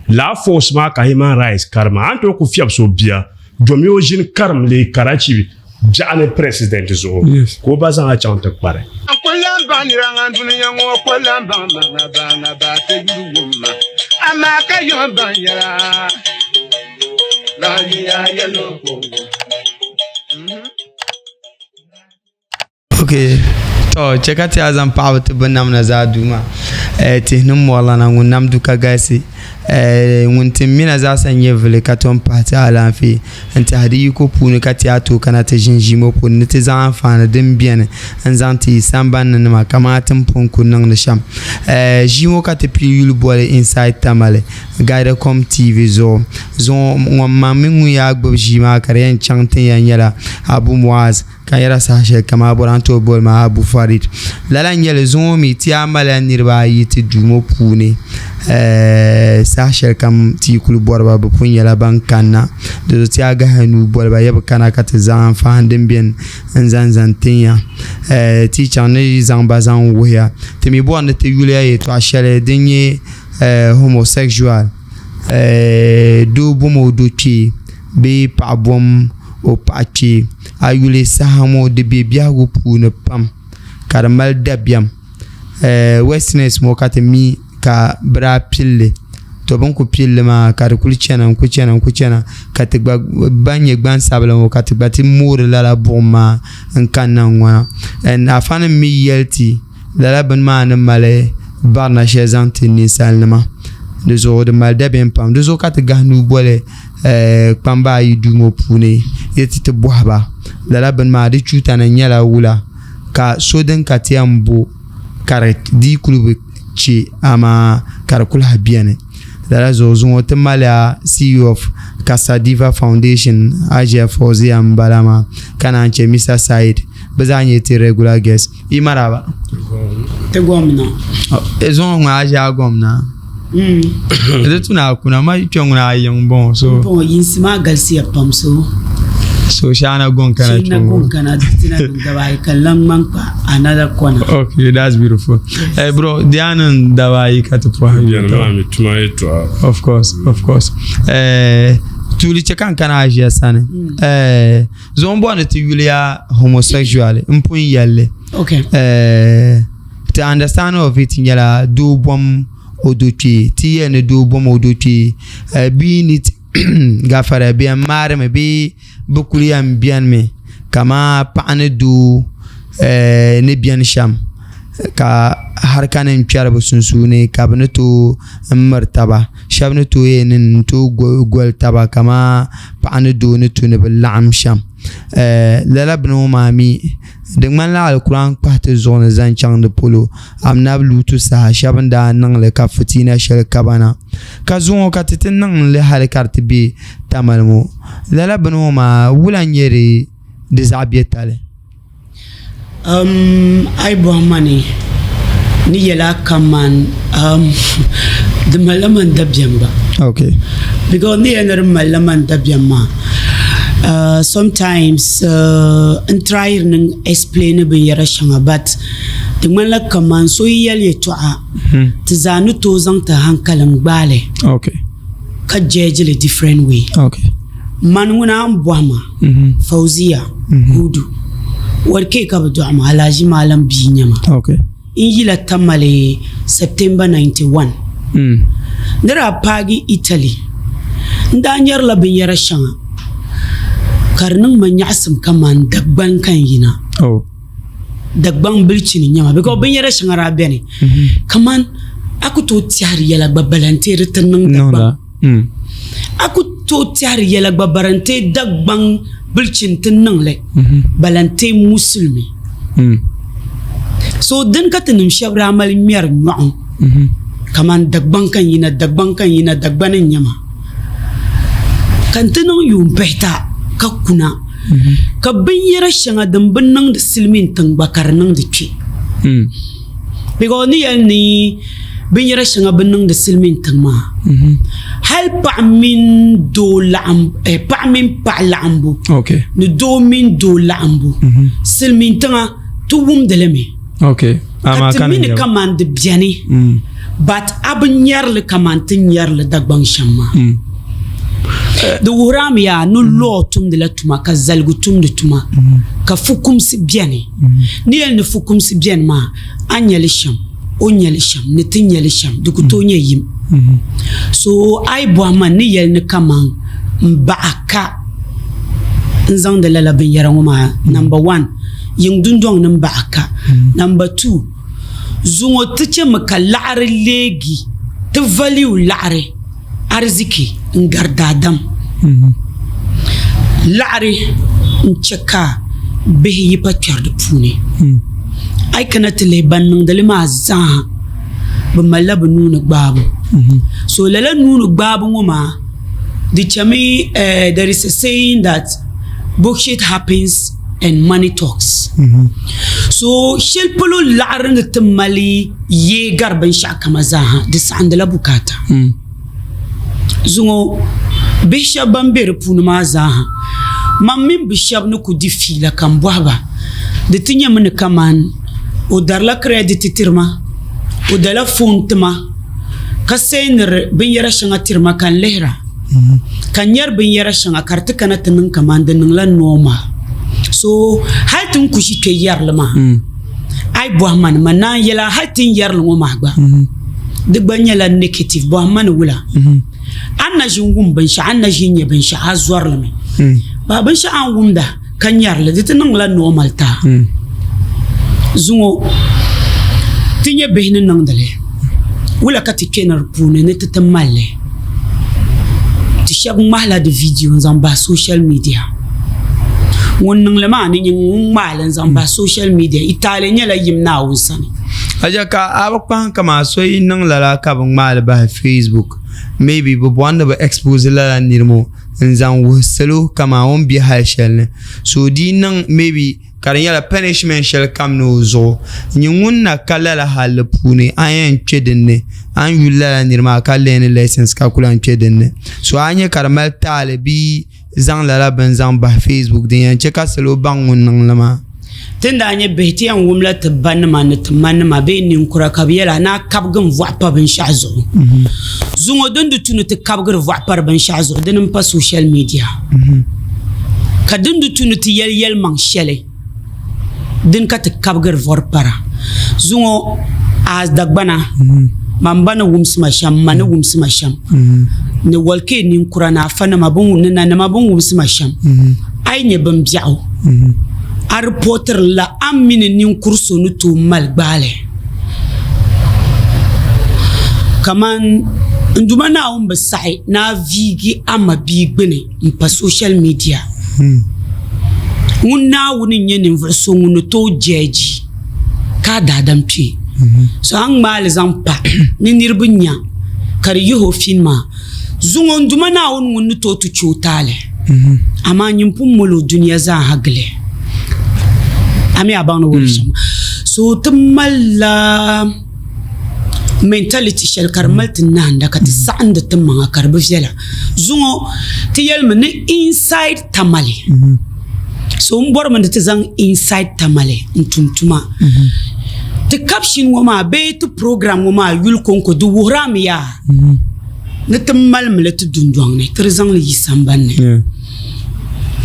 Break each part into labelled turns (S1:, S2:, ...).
S1: Laa force maa ka human rights karima a ni tooi ku fiɛbi so bia domi o ʒini karim lee Karachi biɛɣu ni president zuɣu ka o ba zaŋ a chaŋ ti kpari.
S2: N ku lan baŋ nira ŋan dunia ŋɔ ku lan baŋ ma ŋa ba ŋa ba ti yuli wum ma, amaa ka yom baŋ yɛla la yiya yɛlo ko wum.
S3: Ok, to chɛ ka ti a zaŋ paɣaba ti bi nam na zaa duu maa eh, tihi ni mɔrilana ŋun nam du ka galisi eh, ŋun ti mina zaa sa nyɛ vili ka tom pahi ti alaafee n tiɛhi di yiko puuni ka ti a tooi kana ti ʒin ʒii ŋɔ puuni ni ti zaŋ anfaani din beni n zaŋ ti yi sambani ni nima kamani ti ni pun kuli niŋdi shɛm eh, ʒii ŋɔ ka ti pii yuli boli Inside Tamale Guidacom TV zuɣu zuŋɔ ŋɔ man mini ŋun yaa gbubi ʒii maa ka di yɛn chaŋ tin ya nyɛla Abu Muaz Ka n yɛra saha shɛli kam a bɔri a ni tooi boli ma Abu Farid. Lala n-nyɛ li, zuŋɔ mi ti a malila niriba ayi ti duu ŋɔ puuni. Saha shɛli kam ti yi kuli bɔri ba, bɛ pun nyɛla ban kanna. Di zuɣu ti a gahi nuu boli ba, ya bi kana ka ti zaŋ anfaani din beni n-zaŋ zaŋ tin ya. Ti yi chaŋ ni zaŋ ba zaŋ wuhi ya. Ti mi bɔri ni ti yuli ya yɛtɔɣ shɛli din nyɛ homosexual, doo bom o do kpee. bee paɣa bom o paɣa kpee. A yuli saha ŋɔ di be biɛhigu puuni pam ka di mali dabiɛm. Westerners ŋɔ ka ti mi ka bɛ daa pili li. To bɛ ni kuli pili li maa ka di kuli chana n-kuli chana n-kuli chana ka ti gba ban nyɛ gbansabila ŋɔ ka ti gba ti moori lala buɣim maa n-kanna n-ŋɔ na. Afanima mi yɛli ti Lala bini maa ni mali barina shɛli zaŋ ti ninsalinima di zuɣu di mali dabiɛm pam di zuɣu ka ti gahi nuu boli kpamba ayi duu ŋɔ puuni ni ti ti bɔhi ba lala bini maa di chuuta nim nyɛla wula ka so din ka ti yɛn bo ka di dii kuli bi chɛ amaa ka di kuli lahi biɛni lala zuɣu zuŋɔ ti maliya CEO of Kasadiva Foundation Hajiya Fauziya n bala maa ka naan chɛ Mr Said bi zaa nyɛ ti regular guest Yi maraba.
S4: Ti gomna.
S3: E zuŋɔ ŋɔ a ʒe a gomna. Di tu ni a kuna ma kpe ŋuna a yiŋ bɔŋɔ so.
S4: Bɔŋɔ yinsi maa galisiya pam so.
S3: So shee na gɔŋ kana
S4: kpe ŋɔ. Shee na gɔŋ kana di na niŋ daba ayi ka lan ŋman kpa another corner.
S3: Okay, that's beautiful. Hey bro, di a niŋ daba ayi ka ti pɔhim.
S1: Biɛni maa mi tuma yɛltɔɣa.
S3: Of course, of course. Eh, tuuli chɛ ka n kana a ʒiya sani. Eh, Zuŋɔ bɔri ni ti yuliya homosexual n pun yɛlli
S4: okay.
S3: uh, the understanding of it nyɛla doo bom o do kpee ti yɛli ni doo bom o do kpee uh, bia ni gafara bɛ yɛn maarimi bee bɛ kuli yɛn benimi kaman paɣa ni doo uh, ni beni shɛm ka harika nim kpɛri bi sunsuuni ka bi ni tooi miri taba shab ni tooi yɛn ni tooi goli taba kamani paɣa ni doo ni tu ni bi laɣam shɛm lala bini ŋɔ maa mii di ŋmanila alikuran kpahi ti zuɣu ni zaŋ chɛŋ di polo anabi lutu saha shab n daa niŋli ka fitiina shɛli kaba na ka zuŋɔ ka ti ti niŋli hali ka di ti bɛ tamali ŋɔ lala bini ŋɔ maa wula n nyɛ di zaɣ biɛtali
S4: Um, a yi bɔhi ma ni ni yɛla kaman um, di malila man dabiɛm gba.
S3: Okay.
S4: Because ni yɛli ni di malila man dabiɛm maa uh, sometimes uh, n try ni n explain binyɛra shɛŋa but di ŋmanila kaman so yi yɛli yɛtɔɣa hmm. ti zaa ni tooi zaŋ ti hankali n gbaali.
S3: Okay.
S4: Ka judge li different way.
S3: Okay.
S4: Mani ŋuna n bɔhi ma. Fauziya Hudu Warke ka bɛ dɔɣi ma Alhaji Malam bia n-nyɛ ma. N yila Tamale September 91. N ni daa paagi Italy, n daa nyarila binyɛra shɛŋa ka di niŋ ma nyaɣisim kaman Dagbaŋ ka n yina. Dagbaŋ bilichini n-nyɛ ma because binyɛra shɛŋa daa beni kaman a ku tooi tɛhiri yɛla gba balantee di ti niŋ Dagbaŋ. A ku tooi tɛhiri yɛla gba barantee Dagbaŋ bilichini ti niŋ li balantee musulimi. So dini ka tinim shɛba daa mali ŋmɛri nyɔɣu kamani Dagbaŋ ka n yina Dagbaŋ ka n yina Dagbani n-nyɛ ma ka n ti niŋ yuun pihita ka kuna ka binyɛra shɛŋa din bi niŋdi silimiin tiŋ gba ka di niŋdi kpe. Because ni yɛli ni binyɛra shɛŋa bi niŋdi silimiin tiŋ maa hali paɣa mini doo laɣim eh, paɣa mini paɣa laɣimbu ni doo mini doo laɣimbu silimiin tiŋa ti wumdi li mi. Ka ti mi ni kaman di beni but a bi nyarili kaman ti nyarili Dagbaŋ shɛm maa. Di wuhirami yaa ni law tumdila tuma ka zaligu tumdi tuma ka fukumsi beni. Ni yɛli ni fukumsi beni maa a ni nyɛli shɛm o ni nyɛli shɛm ni ti ni nyɛli shɛm di ku tooi nyɛ yim. So a yi bɔhi ma n ni yɛli ni kaman m baɣa ka n zaŋdi lala binyɛra ŋɔ maa number one yiŋ dundɔŋ ni m baɣa ka number two zuŋɔ ti chɛmi ka laɣiri leegi ti value laɣiri ariziki n gari daadam laɣiri n chɛ ka bihi yi pa kpɛri di puuni a yi kana ti lihi ban niŋdili maa zaaha bi malila bi nuuni gbaabu so lala nuuni gbaabu ŋɔ maa Di chami eh, there is a saying that bullshit happens and money talks. So shɛli polo laɣiri ni ti mali yee gari binshɛɣu kama zaaha di saɣindila bukaata. Zuŋɔ bihi shɛba ban be di puuni maa zaaha man mini bi shɛba ni ku di fiila ka n bɔhi ba di ti nyɛmi ni kaman o darila credit tiri ma o dala phone ti ma ka sɛndiri binyɛra shɛŋa tiri ma ka n lihira ka n nyari binyɛra shɛŋa ka di ti kana ti niŋ kamani di niŋla normal so hali ti ni ku ʒi kpɛ yɛrili maa a yi bɔhi ma ni ma naan yɛla hali ti ni yɛrili ŋɔ maa gba di gba nyɛla negative bɔhi ma ni wula a ni na ʒi n wum binshaɣu a ni na ʒi n nyɛ binshaɣu a zɔrili mi ba binshaɣu a ni wumda ka nyarili di ti niŋla normal taa zuŋɔ ti nyɛ bihi ni niŋdili wula ka ti kpɛ ni di puuni ni ti ti malli ti shab ŋmahila di viidiyo n zaŋ bahi social media ŋun niŋli maa ni nyɛ ŋun ŋmaali n zaŋ bahi social media i taali nyɛla yim Naawuni sani.
S3: Aja ka a bi kpahim kaman so yi niŋ lala ka bi ŋmaali bahi Facebook maybe bi bɔri ni bi expose lala niri ŋɔ n zaŋ wuhi salo kaman o ni be hali shɛli ni so di yi niŋ maybe ka di nyɛla punishment shɛli kam ni o zuɣu nyɛ ŋun na ka lala halli puuni a ni yɛn kpɛ dinni a ni yuli lala niri maa ka learn lessons ka ku lahi kpɛ dinni so a ni nyɛ ka di mali taali bee zaŋ lala bini zaŋ bahi Facebook din yɛn chɛ ka salo baŋ ŋun niŋli maa.
S4: Ti ni daa nyɛ bihi, ti yɛn wumla ti banima ni ti manima bee ninkura ka bɛ yɛli a ni a kabigi n-vɔɣu pa binshɛɣu zuɣu. Zuŋɔ din di tu ni ti kabigiri vɔɣu pari binshɛɣu zuɣu dini m-pa social media. Ka din di tu ni ti yɛli yɛlimaŋ shɛli dini ka ti kabigiri vɔri para. Zuŋɔ a Dagbana, man ba ni wumsi ma shɛm, m ma ni wumsi ma shɛm, ni Walikee ninkura ni afanima ni nanima bɛ ni wumsi ma shɛm, a yi nyɛ bin biɛɣu a ripɔtiri la a ni mi ni ninkuri so ni tooi mali gbaali kamani n Duuma Naawuni bi saɣi ni a viigi a ma bia gbuni n pa social media ŋun Naawuni n-nyɛ ninvuɣ so ŋun ni tooi jɛɛji ka a daadam kpee so a ni ŋmaai li zaŋ pa ni niriba nya ka di yihi o fini maa Zuŋɔ n Duuma Naawuni ŋun ni tooi ti chɛ o taali, amaa nyin pun mol o dunia zaa ha gili. A mi a baŋ ni wuhi shɛm. So ti malila mentality shɛli ka di mali ti nahinda ka ti saɣindi ti maŋa ka di bi viɛla. Zuŋɔ ti yɛlimi ni inside Tamale. So n bɔrimi ni ti zaŋ inside Tamale n tum tuma. Ti caption ŋɔ maa bee ti program ŋɔ maa yuli kɔŋko di wuhirami yaa. Ni ti malimi li ti dundɔŋ ni ti di zaŋ li yi sambani ni.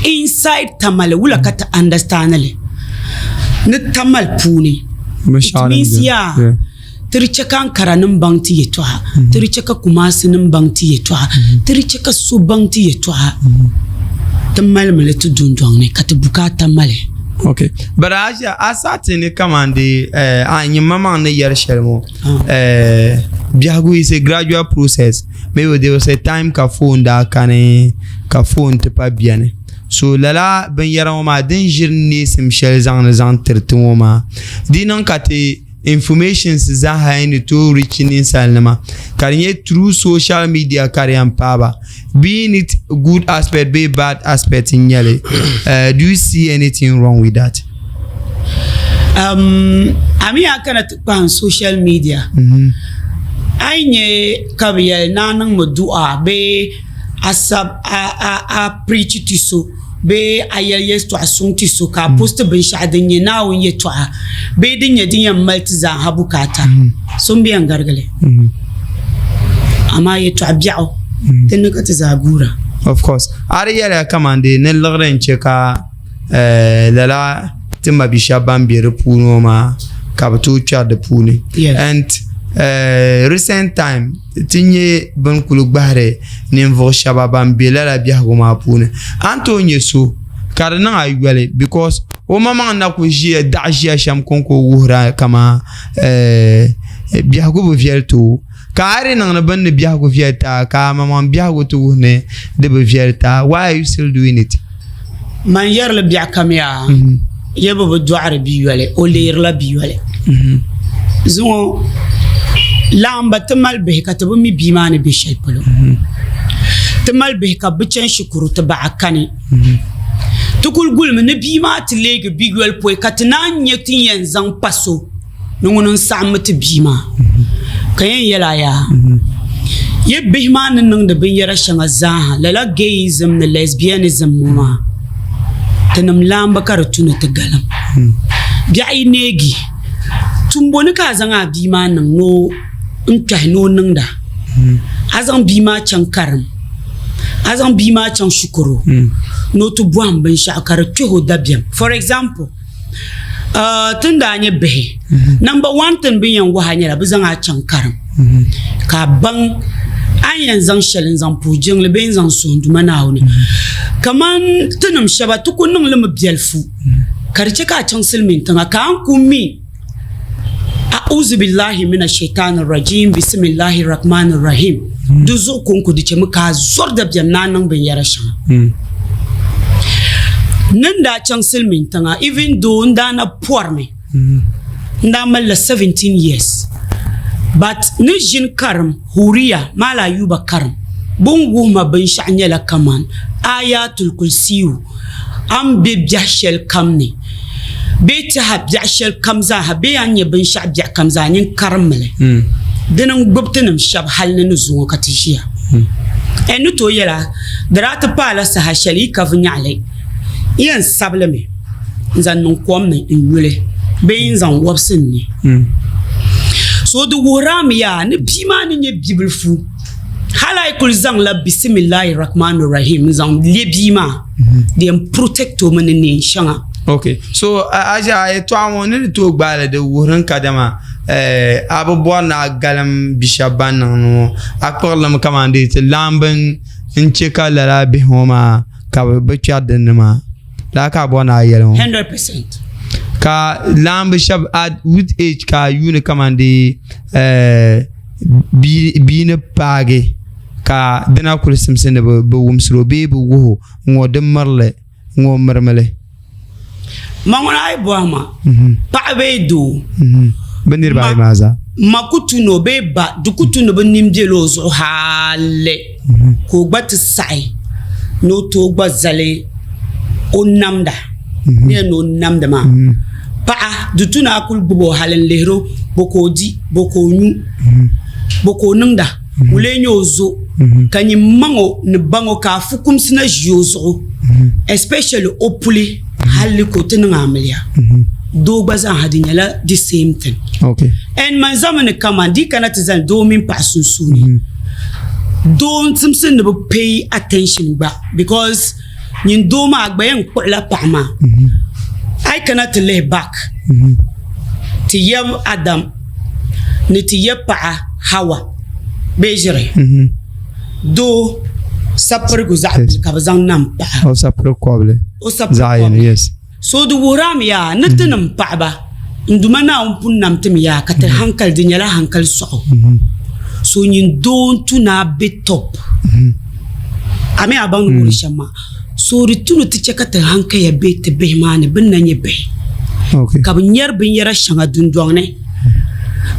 S4: Inside Tamale wula ka ti understand li ni Tamale puuni it means yaa ti di chɛ ka Ankara nim baŋ ti yɛltɔɣa ti di chɛ ka Kumasi nim baŋ ti yɛltɔɣa ti di chɛ ka so baŋ ti yɛltɔɣa ti malimi li ti dundɔŋ ni ka ti bukaata mali.
S3: Okay but a saɣiti ni kaman di a nyini maŋmaŋ ni yɛri shɛli ŋɔ Biɛhigu is a gradual process maybe there was a time ka phone daa kani ka phone ti pa biɛni so lala binyɛra ŋɔ maa din ʒiri neesim shɛli zaŋdi zaŋ tiri ti ŋɔ maa di niŋ ka ti informations zaaha ni tooi reach ninsal nima ka di nyɛ through social media ka di yɛn paai ba being it good aspect bee bad aspect n nyɛli do you see anything wrong with that?
S4: A mi a kana ti kpahim social media a yi nya ka bɛ yɛli ni a niŋmi du'a bee a preach ti so. bee a yɛli yɛltɔɣa suŋ ti so ka a posti binshɛɣu din nyɛ Naawuni yɛltɔɣa bee din nyɛ din yɛn mali ti zaaha bukaata, so m-bi yɛn garigi li. Amaa yɛltɔɣa biɛɣu din ni ka ti zaa guura.
S3: Of course. A di yɛliya kaman di ni liɣiri n-chɛ ka lala ti mabi shɛba ban be di puuni ŋɔ maa ka bɛ tooi kpɛri di puuni. And recent time ti nyɛ bɛ ni kuli gbahiri ninvuɣ shɛba ban be lala biɛhigu maa puuni. A ni tooi nya so ka di niŋ a yoli because o maŋmaŋ na kuli ʒiya daɣi ʒiya shɛm kɔŋko wuhira kaman biɛhigu bi viɛli ti o ka a yi di niŋdi bini ni biɛhigu viɛli ti a ka a maŋmaŋ biɛhigu ti wuhi ni di bi viɛli ti a why are you still doing it?
S4: Man yɛrili biɛɣu kam yaa yɛbu bi dɔɣiri bia yoli o leerila bia yoli zuŋɔ laamba ti mali bihi ka ti bi mi bia maa ni be shɛli polo ti mali bihi ka bi chani shikuru ti baɣa kani ti kuli gulimi ni bia maa ti leegi bia yoli pɔi ka ti naan nya ti ni yɛn zaŋ pa so ni ŋuni n-saɣimmi ti bia maa. Ka yɛn yɛl a yaa, Yi bihi maa ni niŋdi binyɛra shɛŋa zaaha, lala gayism ni lesbianism ŋɔ maa, tinim laamba ka di tu ni ti galim. Biɛɣu yi neegi, tumbo ni ka a zaŋ a bia maa niŋ ni o n-kpɛhi ni o niŋda. A zaŋ bia maa chaŋ karim, a zaŋ bia maa chaŋ shikuru ni o ti bɔhim binshɛɣu ka di kpɛhi o dabiɛm. For example, Ti ni daa nyɛ bihi number one tin bin yɛn waha nyɛla bi zaŋ a chaŋ karim ka a baŋ a ni yɛn zaŋ shɛli n zaŋ puhi jiŋli bee n zaŋ suhi Duuma Naawuni kamani tinim shɛba ti ku niŋlimi biɛlifu ka di chɛ ka a chaŋ silimiin tiŋa ka a ni ku mi A'uzu billahi mina shaitani rajim bisimillahi rahmani rahim di zuɣu konko di chɛmi ka a zɔri dabiɛm ni a niŋ binyɛra shɛŋa. Ni n daa chaŋ silimiin tiŋa even though n daa na pɔrimi n daa malila 17 years but ni ʒini karim Huriya Maala Ayuba karim bɛ ni wuhi ma binshɛɣu nyɛla kaman Ayatul Kursiyu a ni be biɛhi shɛli kam ni bee tɛha biɛɣu shɛli kam zaaha bee a ni nya binshɛɣu biɛɣu kam zaa nyin karimmi li. Dini n-gbubi tinim shɛba hal ni ni zuŋɔ ka ti ʒiya. N ni tooi yɛl a, di daa ti paala saha shɛli yi ka vinyaɣili, n yɛn sabi li mi n-zaŋ niŋ kom ni n-nyu li bee n-zaŋ wɔbisi n ni. So di wuhiri a mi yaa ni bia maa ni nyɛ bibilifu. Hal a yi kuli zaŋla bisimillahi rahmani rahim n-zaŋ le bia maa, di yɛn protect o mi ni neen shɛŋa.
S3: Ok, so a ʒe a yɛtɔɣa ŋɔ ni ni tooi gbaai li di wuhiri kadama a bi bɔri ni a galim bi shɛba ban niŋdi ŋɔ a kpuɣirili mi kamani dee ti laamba n-che ka lala bihi ŋɔ maa ka bɛ kpɛri din ni maa. Lala ka a bɔri ni a yɛli ŋɔ.
S4: 100%.
S3: Ka laamba shɛba at which age ka a yuuni kamani dee bia ni paagi ka dina kuli simsi ni bi wumsiri o bee bi wuhi o ŋɔ di mirili ŋɔ mirimi li.
S4: Ma ŋuni a yi bɔhi ma paɣa bee doo
S3: Bɛ niriba ayi maa zaa.
S4: Ma ku tu ni o bee ba di ku tu ni bɛ nini bela o zuɣu hali ka o gba ti saɣi ni o tooi gba zali o namda ni yɛn ni o namdi maa. Paɣa di tu ni a kuli gbubi o hali n-lihiri o bɔ ka o di bɔ ka o nyu bɔ ka o niŋda o lee nyɛ o zo ka nyin maŋ o ni baŋ o ka a fukumsi na ʒi o zuɣu especially o puli hali ka o ti niŋ amiliya doo gba zaaha di nyɛla the same thing and man zami ni kaman di kana ti zani doo mini paɣa sunsuuni doo n timsi ni bi pay attention gba because nyin doo maa gba yɛn kpuɣila paɣa maa a yi kana ti lihi back ti yab Adam ni ti yab paɣa Hawa bee ʒiri doo sapirigu zaɣ bili ka bi zaŋ nam paɣa
S3: o sapiri kɔbili
S4: o sapiri kɔbili yes so di wuhirami yaa ni tinim paɣaba n Duuma Naawuni pun nam ti mi yaa ka ti hankali di nyɛla hankali sɔɣu so nyin doo n tu ni a be top a mi a baŋ ni wuhiri shɛm maa so di tu ni ti chɛ ka ti hankaya be ti bihi maa ni bɛ ni na nyɛ bihi ka bɛ nyari binyɛra shɛŋa dundɔŋ ni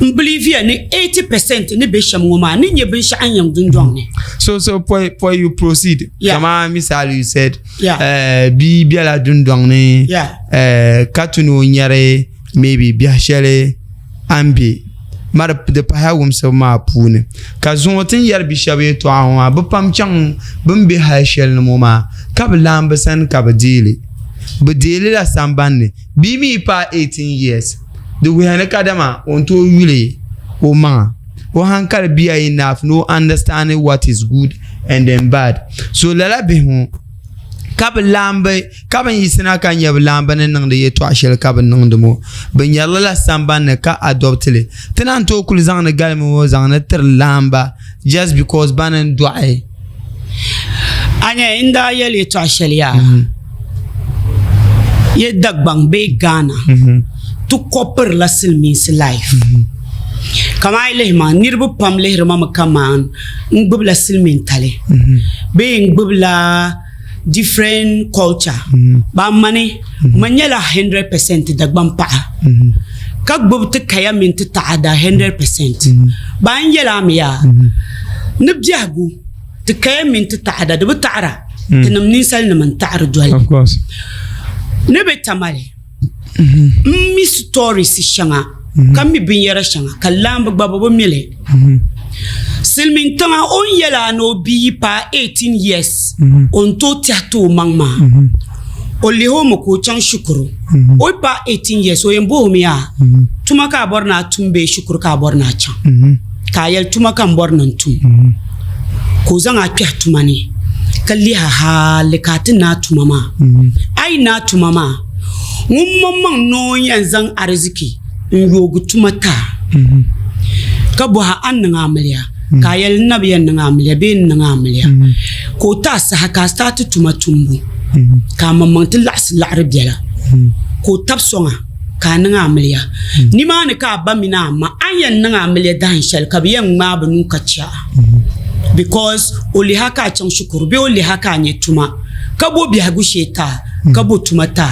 S4: n biliiviya ni 80% ni be shɛm ŋɔ maa ni nyɛ binshɛɣu n yiŋ dundɔŋ ni
S3: so so for you proceed yeah. Kama misali you said yeah. Bia bela dundɔŋ ni yeah. Ka tu ni o nyari maybe biɛhi shɛli a ni be ma di pahiya wumsibu maa puuni ka zuŋɔ ti ni yɛri bia shɛba yɛltɔɣa ŋɔ maa bɛ pam chaŋ bɛ ni be hali shɛli ni ŋɔ maa Ka bi laambi sani ka bi deei li. Bi deei li la sambanni. Bia mi yi paai 18 years, di wuhiya ni kadama o ni tooi yuli o maŋa. O hankali biya enough ni o understand what is good and then bad. So lala bihi ŋɔ ka bi laambi ka bin yiɣisina ka nyɛ bi laambi ni niŋdi yɛltɔɣa shɛli ka bi niŋdi ŋɔ bi nyɛrili la sambanni ka adopt li. Ti naan tooi kuli zaŋdi galimi ŋɔ zaŋdi tiri laamba just because bani n dɔɣi.
S4: A nya n daa yɛli yɛltɔɣa shɛli yaa ye Dagbaŋ bee Ghana ti kɔpirila silimiinsi life. Kaman a yi lihi ma niriba pam lihiri ma mi kaman n gbubila silimiintali bee n gbubila different culture ba mani man nyɛla 100% Dagbaŋ paɣa ka gbubi ti kaya mini ti taɣada 100% ba n yɛli a mi yaa ni biɛhigu ti kaya mini ti taɣada di bi taɣira tinim ninsalinima n taɣiri doli ni bɛ tamali n mi stories shɛŋa ka mi binyɛra shɛŋa ka laamba gba bi bi mi li Silimiin tiŋa o ni yɛli a ni o bia yi paai 18 years o ni tooi tɛhi ti o maŋ maa o lihi o mi ka o chaŋ shikuru o yi paai 18 years o yɛn bohi o mi yaa tuma ka a bɔri ni a tum bee shikuru ka a bɔri ni a chaŋ ka a yɛli tuma ka n bɔri ni n tum ka o zaŋ a kpɛhi tuma ni ka lihi a hali ka a ti naai tuma maa a yi naai tuma maa ŋun maŋmaŋ ni o yɛn zaŋ ariziki n yoogi tuma ti a ka bɔhi a ni niŋ amiliya ka a yɛli n na bi yɛn niŋ amiliya bee n niŋ amiliya ka o ti a saha ka a staati tuma tumbu ka a maŋmaŋ ti laɣisi laɣiri biɛla ka o tabi sɔŋ a ka a niŋ amiliya nimaani ka a ba mini a ma a ni yɛn niŋ amiliya dahin shɛli ka bɛ yɛn ŋmaai bɛ nuu ka chɛ a because o lihi a ka a chaŋ shikuru bee o lihi a ka a nya tuma ka bo biɛhigu shee ti a ka bo tuma ti a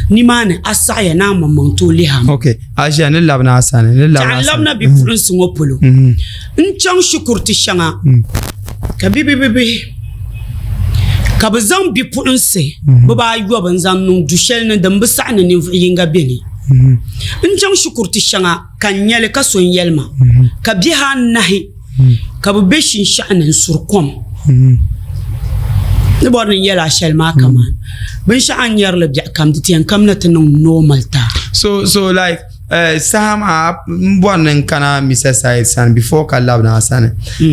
S4: nimaani a saɣiya ni a maŋmaŋ tooi lihi a ma.
S3: Ok, a ʒiya ni labina a sani, ni labina a
S4: sani. N labina bipuɣinsi ŋɔ polo. N chaŋ shikuriti shɛŋa ka bibibibihi ka bɛ zaŋ bipuɣinsi bibaayɔbu n-zaŋ niŋ du shɛli ni din bi saɣi ni ninvuɣ yiŋga be ni. N chaŋ shikuriti shɛŋa ka n nya li ka so n-yɛli ma ka bihi anahi ka bɛ be shinshɛɣu ni n-suri kom. Ni bɔri ni n yɛli a shɛli maa kaman binshɛɣu a ni nyari li biɛɣu kam di ti yɛn kamina ti niŋ normal ti a.
S3: So so like eh, saha maa n bɔri ni n kana Mr. Said sani before ka labina a sani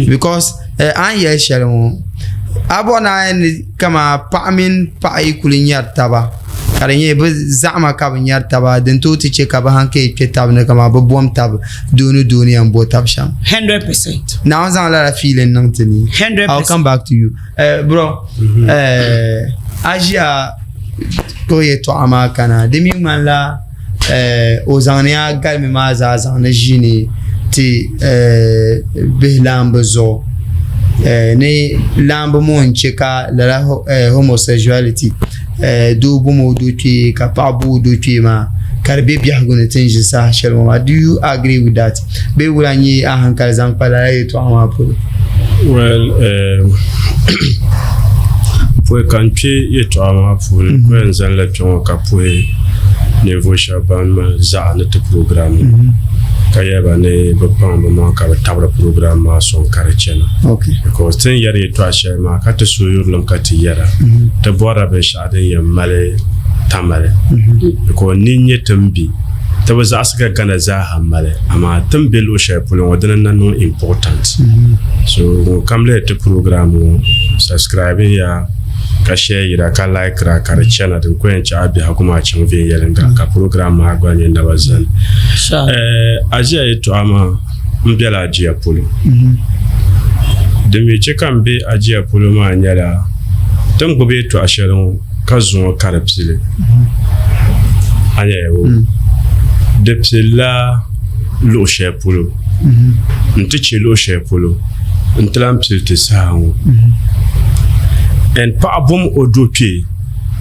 S3: because eh, a ni yɛli shɛli ŋɔ a bɔri ni a yɛn ni kaman paɣa mini paɣa yi kuli nyari taba ka di nyɛ bɛ zaɣima ka bɛ nyari taba din tooi ti chɛ ka bɛ hankali kpe taba ni kaman bɛ bom taba doo ni doo ni yɛn bo taba shɛm.
S4: 100%.
S3: Naawuni zaŋ lala feeling niŋ ti ni.
S4: 100%.
S3: I'll come back to you. Uh, bro, uh, a ʒiya ka o yɛltɔɣa maa kana di mi ŋmanila uh, o zaŋni a galimi maa zaa zaŋni ʒiini ti uh, bihi laamba zuɣu uh, ni laamba ŋɔ n-chɛ ka lala uh, homosexuality uh, doo bom o doo kpee ka paɣa bo o doo kpee maa ka di be biɛhigu ni ti ni ʒi saha shɛli ŋɔ maa. Do you agree with that? Bee wula n-nyɛ a hankali zaŋ kpa lala yɛltɔɣa maa polo?
S1: Well, pɔi ka n kpe yɛltɔɣa maa puuni, n yɛn zanila kpe ŋɔ ka puhi ninvuɣ shɛba ban mali zaɣa ni ti program ŋɔ ka yɛli ba ni bɛ paŋ bɛ maŋa ka bɛ tabiri program maa sɔŋ ka di chana. Because ti ni yɛri yɛltɔɣa shɛli maa ka ti suhuyurilim ka ti yɛra, ti bɔrila binshɛɣu din yɛn mali tamali because ni n-nyɛ ti ni be ti bi zaɣisi ka Ghana zaaha mali amaa ti ni be luɣ shɛli polo ŋɔ dini n-na niŋ important. So ŋun kam lihi ti program ŋɔ subscribe ya ka share yira ka like ra ka di chana din ku yɛn chɛ a biɛhigu maa chaŋ viɛnyɛliŋga ka program maa gba nyɛ naba zani. A ʒiya yɛltɔɣa maa m bela Ajiya polo. Din mi chɛ ka m be Ajiya polo maa nyɛla ti ni gbubi yɛltɔɣa shɛli ŋɔ ka zuŋɔ ka di pili. A nyaya o? Di pilila luɣ shɛli polo nti chɛ luɣ shɛli polo nti lan pili ti saha ŋɔ. And paɣa bom o do kpee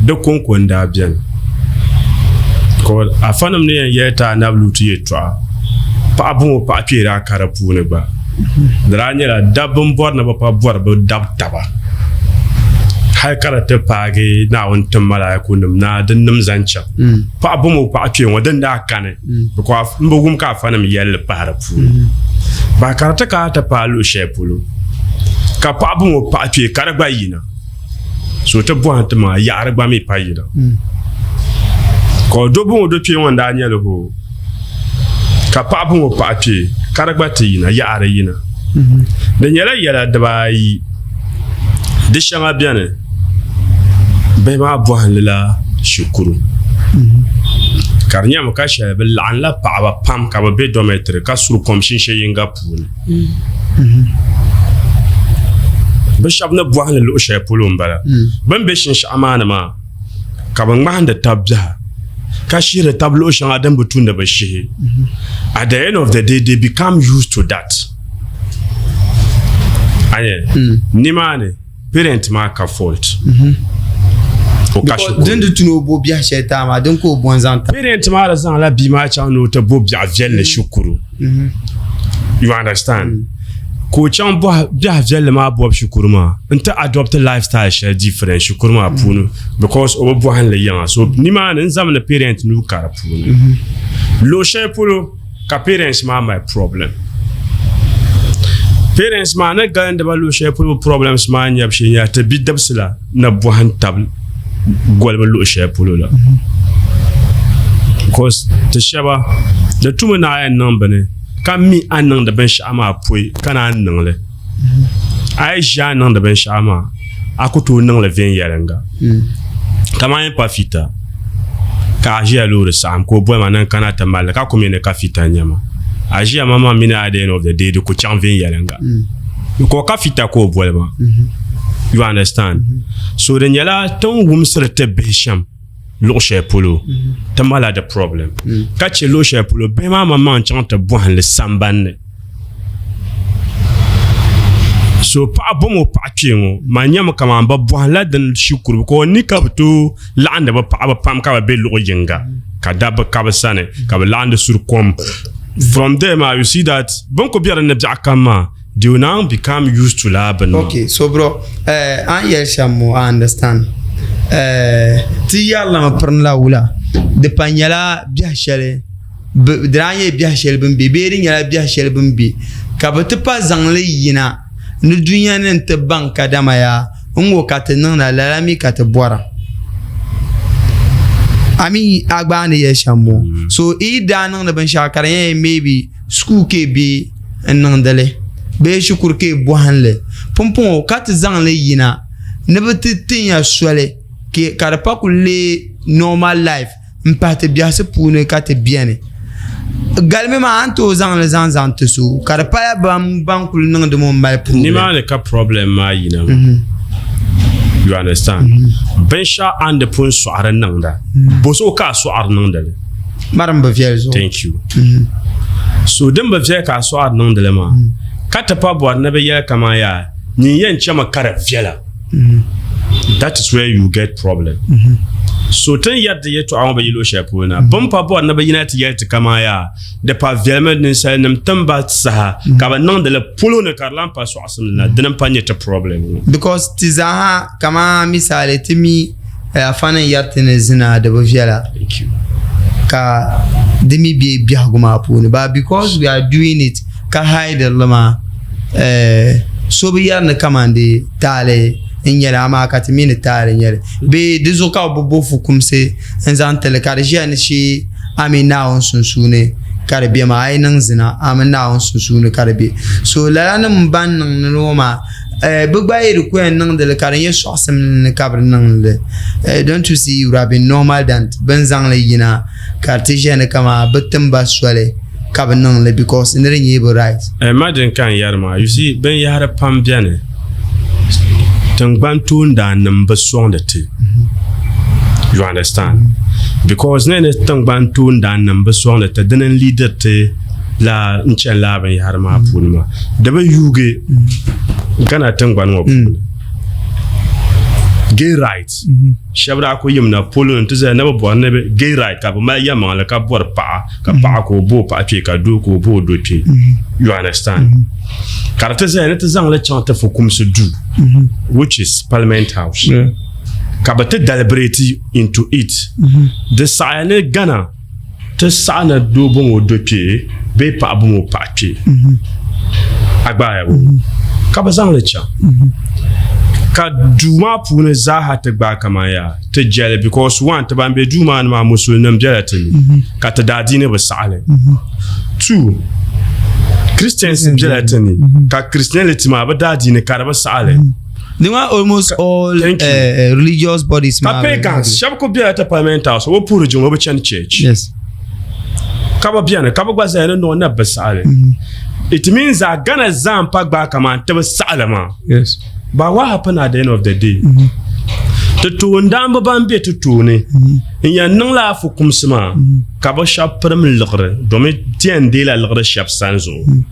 S1: di kɔŋko n-daa beni. Ka afanim ni yɛn yɛli ti Anabi Lutu yɛtɔɣa, paɣa bom o paɣa kpee daa ka di puuni gba. Di daa nyɛla dabba m-bɔri ni bɛ pa bɔri bɛ dab taba hal ka di ti paagi Naawuni tim malaaikunim na din nim zaŋ chaŋ. Paɣa bom o paɣa kpee ŋɔ din daa kani because m bi wum ka afanim yɛli li pahi di puuni. Bahi ka di ti kana ti paai luɣ shɛli polo ka paɣa bom o paɣa kpee ka di gba yina. So ti bɔhim ti maŋa yaɣiri gba mi pa yina. Ka o do bɔŋɔ do kpee ŋɔ n-daa nyɛli hoo ka paɣa bɔŋɔ paɣa kpee ka di gba ti yina yaɣiri yina. Di nyɛla yɛla dibaayi di shɛŋa beni bihi maa bɔhindi la shikuru ka di nyɛmi ka shɛli bɛ laɣimla paɣaba pam ka bɛ be dormitory ka suri kom shinshe yinga puuni. Bɛ shɛba ni bɔhindi luɣ shɛli polo m-bala. Bɛ ni be shinshɛɣu maa ni maa, ka bɛ ŋmahindi tab biɛha, ka shihiri tab luɣ shɛŋa din bi tu ni bɛ shihi. At the end of the day, they become used to that. A nya? Nimaani, parent maa ka fault.
S3: O ka shikuru. Din di tu ni o bo biɛhi shɛli taai maa, din ka o bo n-zaŋ
S1: taai. Parent maa di zaŋla bia maa chaŋ ni o ti bo biɛɣu viɛlli shikuru. You understand? Ka o chaŋ bɔhi biɛhi viɛlli maa bɔbu shikuru maa n-ti adopt lifestyle shɛli different shikuru maa puuni because o bi bɔhindi yiŋa. So nimaani n zamini parent nuu ka di puuni. Luɣ shɛli polo ka parents maa mali problem. Parents maa ni galindi ba luɣ shɛli polo problems maa nyabu shee nyɛla ti bidibisi la ni bɔhim tab golibu luɣ shɛli polo la. Because ti shɛba di tumi ni a yɛn niŋ bini ka mi a ni niŋdi binshɛɣu maa pɔi ka naan niŋ li. A yi ʒi a ni niŋdi binshɛɣu maa a ku tooi niŋ li viɛnyɛliŋga. Kamani yi pa fita ka a ʒiya loori saɣim ka o boli ma ni n kana ti mali li ka ku mi ni ka fita n-nyɛ ma. A ʒiya maŋmaŋ mini at the end of the day di ku chaŋ viɛnyɛliŋga. Ka o ka fita ka o boli ma. You understand? So di nyɛla ti ni wumsiri ti bihi shɛm luɣ shɛli polo ti malila di problem. Ka che luɣ shɛli polo bihi maa maŋmaŋ n-chaŋ ti bɔhim li sambani ni. So paɣa bom o paɣa kpee ŋɔ man nyami kaman bɛ bɔhimla din shikuru because ni ka bɛ tooi laɣindi bɛ paɣaba pam ka bɛ be luɣ yinga ka dabba ka bɛ sani ka bɛ laɣindi suri kom. From there maa you see that bɛ ni kuli be dinni biɛɣu kam maa they will now become used to laa bini maa.
S3: Okay, so bro, eh, a ni yɛli shɛm ŋɔ I understand. Eh, ti yɛrilimi pirinla wula di pa nyɛla biɛhi shɛli di daa nyɛla biɛhi shɛli bini be bee di nyɛla biɛhi shɛli bini be ka bɛ ti pa zaŋ li yina ni dunia ni nti baŋ kadama yaa n-ŋɔ ka ti niŋda lala mi ka ti bɔra. A mi a gba a ni yɛli shɛm ŋɔ. So yi daa niŋdi binshɛɣu ka di nyɛla maybe school ka yi be n-niŋdi li bee shikuru ka yi bɔhim li pumpɔŋɔ ka ti zaŋ li yina ni bɛ ti tin ya soli ka di pa kuli leei normal life. n pahi ti biɛhisi puuni ka ti beni. Galimi maa a ni tooi zaŋ li zaŋ zaŋ ti so ka di pala ban kuli niŋdi mi m-mali problem.
S1: Nimaani ka problem maa yina maa. You understand? Binshɛɣu a ni di pun sɔɣiri niŋda, bo so ka a sɔɣiri niŋdi li?
S3: Marim bi viɛli zuɣu.
S1: Thank you. So din bi viɛli ka a sɔɣiri niŋdi li maa, ka ti pa bɔri ni bɛ yɛli kaman yaa nyin yɛn chami ka di viɛla. That is where you get problem. So tin yɛri di yɛtɔɣa ŋɔ bi yi luɣ shɛli polo na bɛ ni pa bɔri ni bɛ yina ti yɛli ti kaman yaa di pa viɛlimi ninsalinim timba saha ka bɛ niŋdi li polo ni ka di lan pa sɔɣisim ni na dini m-pa nyɛ ti problem ŋɔ.
S3: Because ti zaaha kaman misali ti mi afa ni yɛri ti ni zina di bi viɛla ka di mi be biɛhigu maa puuni but because we are doing it ka hide li maa so bi yɛri ni kaman di taali n-nyɛ li amaa ka ti mi ni taali n-nyɛ li bee di zuɣu ka bɛ bo fukumsi n-zaŋ ti li ka di ʒiya ni shee a mini Naawuni sunsuuni ka di be maa a yi niŋ zina a mini Naawuni sunsuuni ka di be so lala nim ban niŋdi ŋɔ maa bɛ gba yi di ku yɛn niŋdi li ka di nyɛ sɔɣisim ni ka bɛ niŋdi li don't you see it would have been normal than bɛ ni zaŋ li yina ka di ti ʒiya ni kaman bɛ tim ba soli ka bɛ niŋ li because ni di nyɛ bɛ right.
S1: Imagine ka n yɛri maa, you see binyahari pam beni tingbani toondaannim bi sɔŋdi ti you understand because ni ni tingbani toondaannim bi sɔŋdi ti dini n-leadiri ti la n chani laa binyahari maa puuni maa di bi yuugi Ghana tingbani ŋɔ puuni gay rights Shɛba daa kuli yimina polo ni nti zaya ni bɛ bɔri ni bɛ gay right ka bɛ mali yɛlimaŋli ka bɔri paɣa ka paɣa ka o bo o paɣa kpee ka doo ka o bo o doo kpee. You understand? Ka di ti zaya ni ti zaŋ li chaŋ ti fukumsi duu which is parliament house ka bɛ ti deliberate into it. Di saɣiya ni Ghana Ti saɣi ni doo bom o do kpee bee paɣa bom o paɣa kpee. A gbaaya bo? Ka bɛ zaŋ li chaŋ. Ka duu maa puuni zaaha ti gbaai kaman yaa ti jɛli because one ti ban be duu maa ni maa musulinim bela ti ni ka ti daadiini bi saɣi li. Two, Christians bela ti ni ka Christianity maa bi daadiini ka di bi saɣi li.
S3: Di maa almost all
S1: Thank you.
S3: religious bodies
S1: Ka
S3: maa
S1: pagans shɛba ku bela ti parliament house o bi puhiri jiŋli o bi chani church.
S3: Yes.
S1: Ka bi beni ka bi gba zaya ni noo na bi saɣi li. It means that Ghana zaa m-pa gbaai kaman ti bi saɣi li maa.
S3: Yes.
S1: But what happened at the end of the day? Ti toondaanba ban be ti tooni n yɛn niŋla fukumsi maa ka bi shɛba pirim liɣiri domi ti yɛn deela liɣiri shɛba sani zuɣu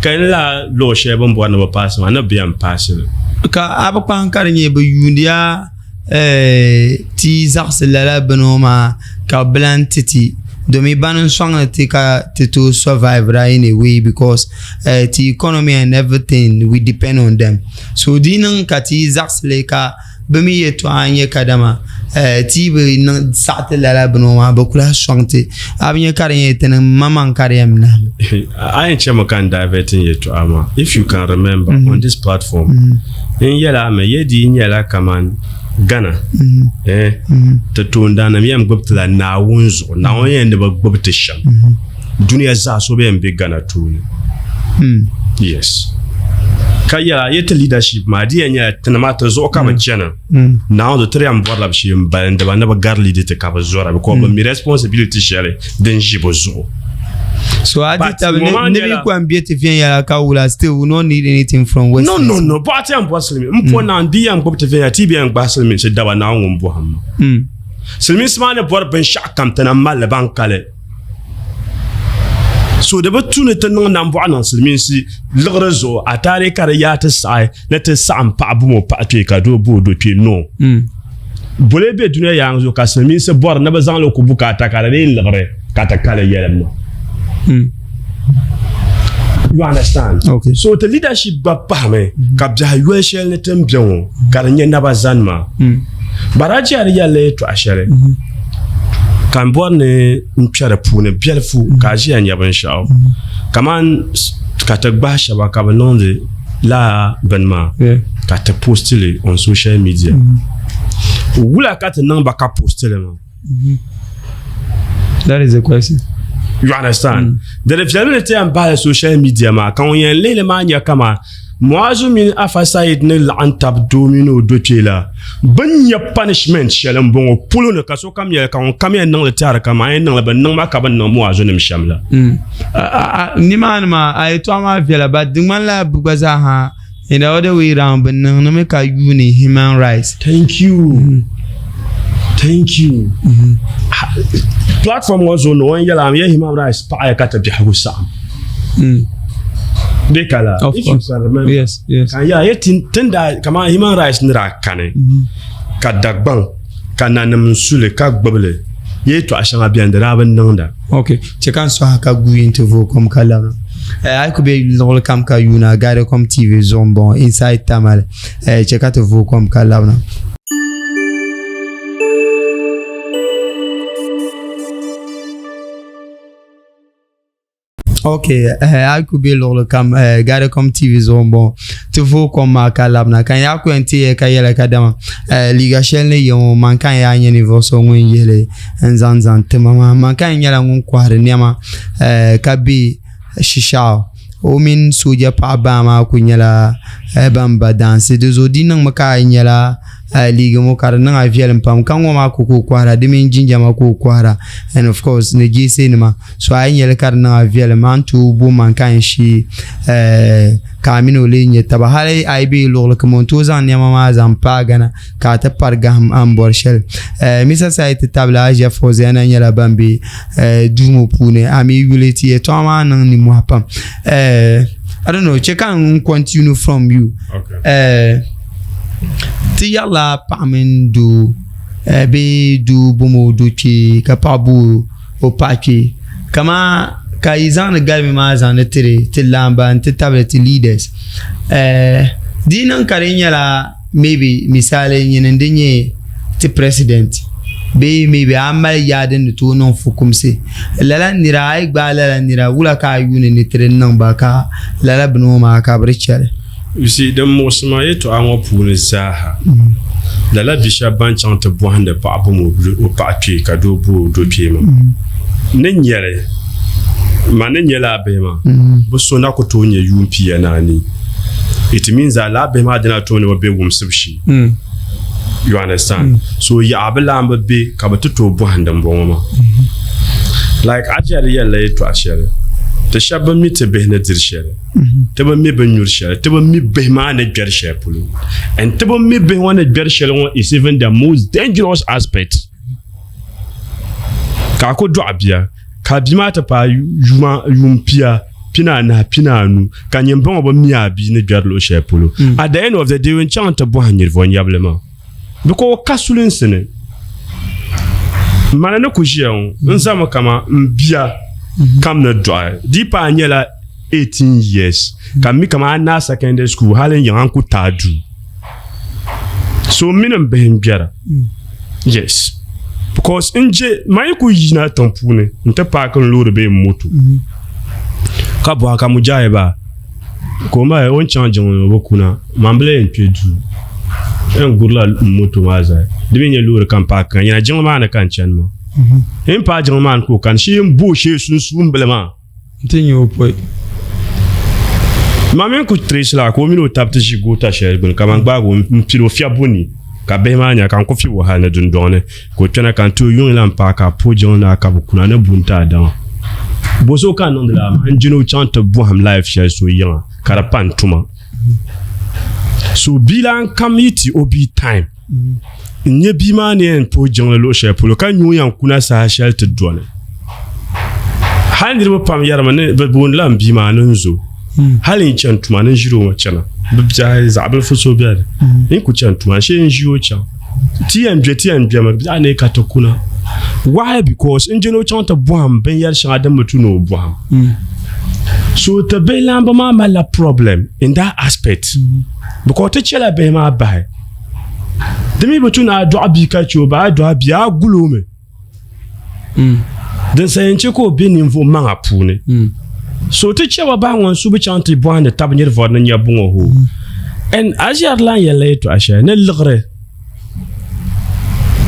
S1: ka n laa luɣ shɛli bɛ ni bɔri ni bɛ paasi maa ni bɛ yɛn paasi li.
S3: Ka a bi kpahim ka di nyɛ bɛ yuundiya ti zaɣisi lala bini ŋɔ maa ka bɛ lahi ti ti domi bani n-sɔŋdi ti ka ti tooi survive-ra in a way because ti economy and everything we depend on them so di yi niŋ ka ti yi zaɣisi li ka bɛ mi yɛtɔɣa n-nyɛ kadama ti yi bi niŋ saɣi ti lala bini ŋɔ maa bɛ ku lahi sɔŋ ti a bi nya ka di nyɛ ti ni maŋmaŋ ka di yɛn nahim.
S1: A yɛn chɛmi ka n divert n yɛtɔɣa maa if you can remember on this platform n yɛli a mi yɛ di yi nyɛla kaman Ghana eh ti toondaannim yɛn gbubi ti la Naawuni zuɣu Naawuni yɛn ni bi gbubi ti shɛm dunia zaa so bi yɛn be Ghana tooni yes ka yɛla yɛ ti leadership maa di yɛn nyɛla tinima ti zuɣu ka bi chana Naawuni ti yɛn bɔrila bi shee m-balindi ba ni bi gari lead ti ka bi zɔra because bi mi responsibility shɛli din ʒi bi zuɣu.
S3: So a
S1: But
S3: di tabi
S1: ŋɔ maa
S3: ni bi
S1: nyɛla-
S3: kɔŋ bɛ ti viɛnyɛla ka wula still we no need anything from west.
S1: No, no, no. Bɔɣa ti yɛn bɔri silimiin. M po naan di yɛn gbubi ti viɛnyɛla ti bi yɛn gbahi silimiinsi daba Naawuni ŋun bɔhim ma. Silimiinsi maa ni bɔri binshɛɣu kam ti na mali li ban kali. So di bi tu ni ti niŋ nambɔɣu niŋ silimiinsi liɣiri zuɣu a taali ka di yaa ti saɣi ni ti saɣim paɣa bom o paɣa kpee ka doo bo o do kpee. No. Bole be dunia yaaŋa zuɣu ka silimiinsi bɔri ni bɛ zaŋ li ku bukaata ka di leei liɣiri ka ti kali yɛlim ma. You understand?
S3: Okay.
S1: So ti leadership gba pahimi ka biɛhi yoli shɛli ni ti ni be ŋɔ ka di nyɛ naba zani maa. Baraji di yɛlila yɛltɔɣa shɛli ka n bɔri ni n kpɛ di puuni biɛlifu ka a ʒiya nya binshɛɣu kamani ka ti gbahi shɛba ka bɛ niŋdi lala bini maa ka ti posti li on social media wula ka ti niŋ ba ka posti li maa
S3: That is the question.
S1: You understand? Di di viɛlimi ni ti yɛn bahili social media maa ka ŋun yɛn lihili maa nya kaman Muazu mini Afa Said ni laɣim tab doo mini o dokpee la bɛ ni nya punishment shɛli m-bɔŋɔ polo ni ka sokam yɛli ka ŋun kam yɛn niŋ li tɛhiri kaman a yɛn niŋ li bɛ ni niŋ ma ka bɛ ni niŋ Muazu nim shɛm la.
S3: Nimaani maa a yɛtɔɣa maa viɛla but di ŋmanila bɛ gba zaa ha in the other way round bɛ niŋdimi ka yuuni human rights.
S1: Thank you. Thank you. Platform ŋɔ zuɣu ni o ni yɛli a mi ya human rights paɣaya ka ti biɛhigu saɣim. Bɛ kala.
S3: Of
S1: If you
S3: course.
S1: can remember.
S3: Yes, yes.
S1: Ka n yɛli ya tin daa kamani human rights ni daa kani ka Dagbaŋ ka nanim su li ka gbubi li yɛltɔɣa shɛŋa beni di daa bi niŋda.
S3: Ok, chɛ ka n sɔhi ka guui nti vooi kom ka labina. A yi ku be luɣili kam ka yuuna Guidacom TV zuɣu m-bɔŋɔ Inside Tamale. Chɛ ka ti vooi kom ka labina. Ok, a yi ku be luɣili kam Guidacom TV zuɣu m-bɔŋɔ. Ti vooi kom maa ka labina ka n yaa ku yɛn ti ya ka yɛli kadama liiga shɛli ni yi ŋɔ man ka n yaa nyɛ ninvuɣ so ŋun yihi li n-zaŋ zaŋ ti ma maa. Man ka n nyɛla ŋun kɔhiri nɛma ka be Shishɛɣu. O mini sooja paɣa baa maa ku nyɛla ban ba daansi. Di zuɣu di niŋmi ka a nyɛla liiga ŋɔ ka di niŋ a viɛlim pam ka ŋɔ maa ku ka o kɔhira di mini jinjama ka o kɔhira and of course ni jeesi nima. So a yi nyɛli ka di niŋ a viɛlim a ni tooi bo mankain shee ka a mini o lee nyɛ taba hali a yi be luɣuli kam o ni tooi zaŋ nɛma maa zaŋ paai Ghana ka a ti pari gahim a ni bɔri shɛli. Misa Sayi ti tabili Asia Fauziana nyɛla ban be duu ŋɔ puuni a mi yuli ti yɛtɔɣa maa niŋ nimmohi pam. I don't know chɛ ka n continue from you. Ti yɛrila paɣa mini doo bee doo bom o do kpee ka paɣa bo o paɣa kpee kaman ka yi zaŋdi galimi maa zaŋdi tiri ti laamba n ti tabili ti leaders di yi niŋ ka di nyɛla maybe misali nyini n di nyɛ ti president bee maybe a mali yaa din ni tooi niŋ fukumsi lala nira a yi gbaai lala nira wula ka a yuuni ni ti di niŋ ba ka lala bini ŋɔ maa ka bi di chɛli.
S1: You see, din muɣisi ma yɛtɔɣa ŋɔ puuni zaaha, lala bi shɛba ban chaŋ ti bɔhindi paɣa bom o paɣa kpee ka doo bo o do kpee maa, ni nyɛ li, man ni nyɛ lala bihi maa, bɛ so na ku tooi nyɛ yuun 14. It means that lala bihi maa dina tooi ni bɛ be wumsibu shee. You understand? So yaɣa bi lahi bi be ka bɛ ti tooi bɔhindi m-bɔŋɔ maa. Like a jɛri yɛlila yɛtɔɣa shɛli, ti shɛba bi mi ti bihi ni diri shɛli. Ti bi mi bɛ ni nyuri shɛli, ti bi mi bihi maa ni gbɛri shɛli polo. And ti bi mi bihi ŋɔ ni gbɛri shɛli ŋɔ is even the most dangerous aspect. Ka a ku dɔɣi bia, ka bia maa ti paai yuma yuun pia, 40, 45, ka nyin ba ŋɔ bi mi a bia ni gbɛri luɣ shɛli polo. At the end of the day, o ni chaŋ nti bɔhi nirivɔ nyabili maa. Because o ka sulinsi ni. Mani ni ku ʒiya ŋɔ, n zami kaman m bia kam ni dɔɣi. Di paai nyɛla 18 years ka mi kaman a naai secondary school hali n yiŋa n ku taai duu. So m mini m bihi n gbɛra. Yes. Because n je man yi ku yina tiŋ puuni n ti paaki n loori bee n moto ka bɔhi ka Mujahi ba ka o ma o ni chaŋ jiŋli ni o bi kuna man bi lahi yɛn kpe duu n gurila n moto maa zali di mi nyɛ loori ka n paaki ka n yina jiŋli maa ni ka n chani maa n paai jiŋli maa ni ka o kani shee n bo o shee sunsuun bili maa
S3: N-ti nya o pɔi.
S1: Ma mini ku trace la ka o mini o tabi ti ʒi goota shɛli gbuni ka man gbaagi o m-pili o fiɛbbu ni ka bihi maa nya ka n ku fiɛbi o hali ni dundɔŋ ni ka o kpɛna ka n ti o yuŋ lan paai ka a puhi jiŋli ni a ka bi kuna ni bu n-ti a daŋa. Bɔzuɣu ka a niŋdi lala maa? N jini o chaŋ ti bɔhim life shɛli so yiŋa ka di pa n tuma. So bia lan kam yi ti o bia time n nyɛ bia maa ni yɛn puhi jiŋli luɣu shɛli polo ka nyɛ o yɛn kuna saha shɛli ti dɔni. Hali niriba pam yɛrimi ni bɛ boonila n bia maa ni n zo. Hali n chani tuma ni n ʒiri o ŋɔ chana. Bɛ biɛhi zaɣ bilifu so beni n ku chani tuma shee n ʒi o chaŋ. Ti yɛn bɛ ti yɛn bɛmi biɛɣu ni ka ti kuna. Why? Because n jɛni o chaŋ ti bɔhim binyɛri shɛŋa din bi tu ni o bɔhim. So ti bihi laamba maa malila problem in that aspect because ti chɛla bihi maa bahi. Di mi bi tu ni a dɔɣi bia ka chɛ o ba a dɔɣi bia a guli o mi. Din sa yɛn chɛ ka o be ninvuɣ maŋa puuni. So ti chɛ ba bahi ŋɔ n-su bi chaŋ ti bɔhindi tab nir vɔri ni nyɛbu ŋɔ hoo. And a ʒiɛri lan yɛlila yɛtɔɣa shɛli ni liɣiri.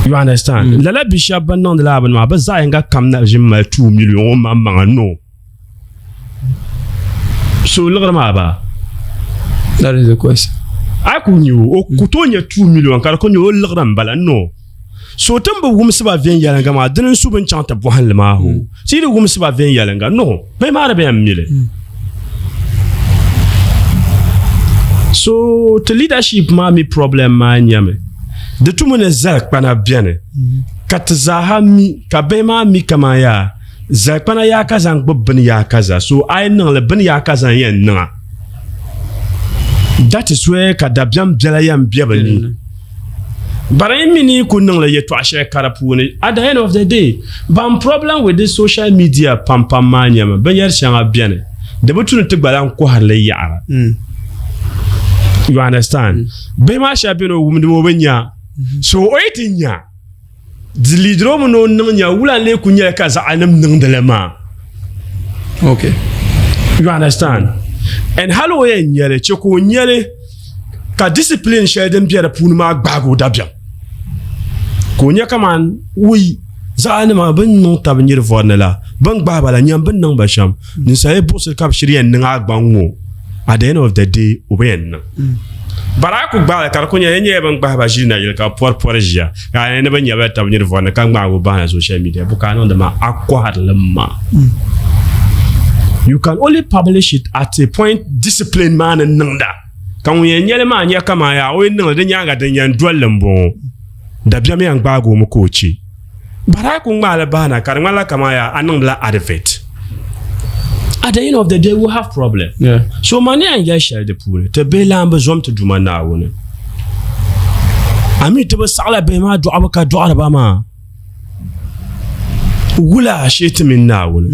S1: You understand? Lala bi shɛba ban niŋdi lala bini maa bɛ zaɣ yinga kam na ʒi m-mali 2 million o maŋmaŋa no. So liɣiri maa ba?
S3: That is the question.
S1: A ku nya o, o ku tooi nya 2 million ka di ku nya o liɣiri m-bala no. So ti ni bi wumsi ba viɛnyɛliŋga maa dini n-su bɛ ni chaŋ ti bɔhim li maa hoo. Ti yi di wumsi ba viɛnyɛliŋga no, bɛ maa di bɛ yɛn mi li. So ti leadership maa mi problem maa nyɛmi di tumi ni zalikpana beni ka ti zaaha mi ka bihi maa mi kaman yaa zalikpana yaa ka zaŋ gbubi bini yaa kaza so a yi niŋli bini yaa kaza n-yɛn niŋa. That is where ka dabiɛm biɛla yɛn be bɛ ni. But yi mi ni ku niŋli yɛtɔɣa shɛli ka di puuni at the end of the day ban problem with this social media pam pam maa nyɛmi binyɛri shɛŋa beni di bi tu ni ti gba lahi kɔhiri li yaɣira. You understand? Bihi maa shɛba beni o wumdimi o bi nya so o yi ti nya Di liidiri o mi ni o niŋ nya wula n-lee ku nyɛli ka zaɣanim niŋdi li maa.
S3: Okay.
S1: You understand? And hali o yɛn nyɛli, chɛ ka o nyɛli ka discipline shɛli din be di puuni maa gbaagi o dabiɛm. Ka o nya kaman wui zaɣanima bɛ ni niŋ tab nyiri vɔri ni la, bɛ ni gbahi ba la, nyam bɛ ni niŋ ba shɛm. Ninsal yi buɣisiri ka bɛ shiri yɛn niŋ a gbaŋ ŋɔ, at the end of the day o bi yɛn niŋ. But a ku gbaai li ka di ku nyɛla yi nyɛla bin gbahi ba ʒili nayili ka pɔri pɔri ʒiya ka a ni bi nyɛbila tabi nyiri vɔri ni ka ŋmaagi o bahina social media bu ka a niŋdi maa a kɔhiri li maa. You can only publish it at a point discipline maa ni niŋda ka ŋun yɛn nyɛli maa nya kaman yaa o yi niŋli di nyaaŋa din yɛn doli li m-bɔŋɔ dabiɛm yɛn gbaagi o mi ka o chɛ. But a ku ŋmaai li bahina ka di ŋmanila kaman yaa a niŋdila advert. At the end of the day we have problem.
S3: Yeah.
S1: So ma ni yɛn yɛli shɛli di puuni ti bihi lan bi zom ti Duuma Naawuni. A mi ti bi saɣila bihi maa dɔɣibu ka dɔɣiri ba maa. Wula shee ti mini Naawuni.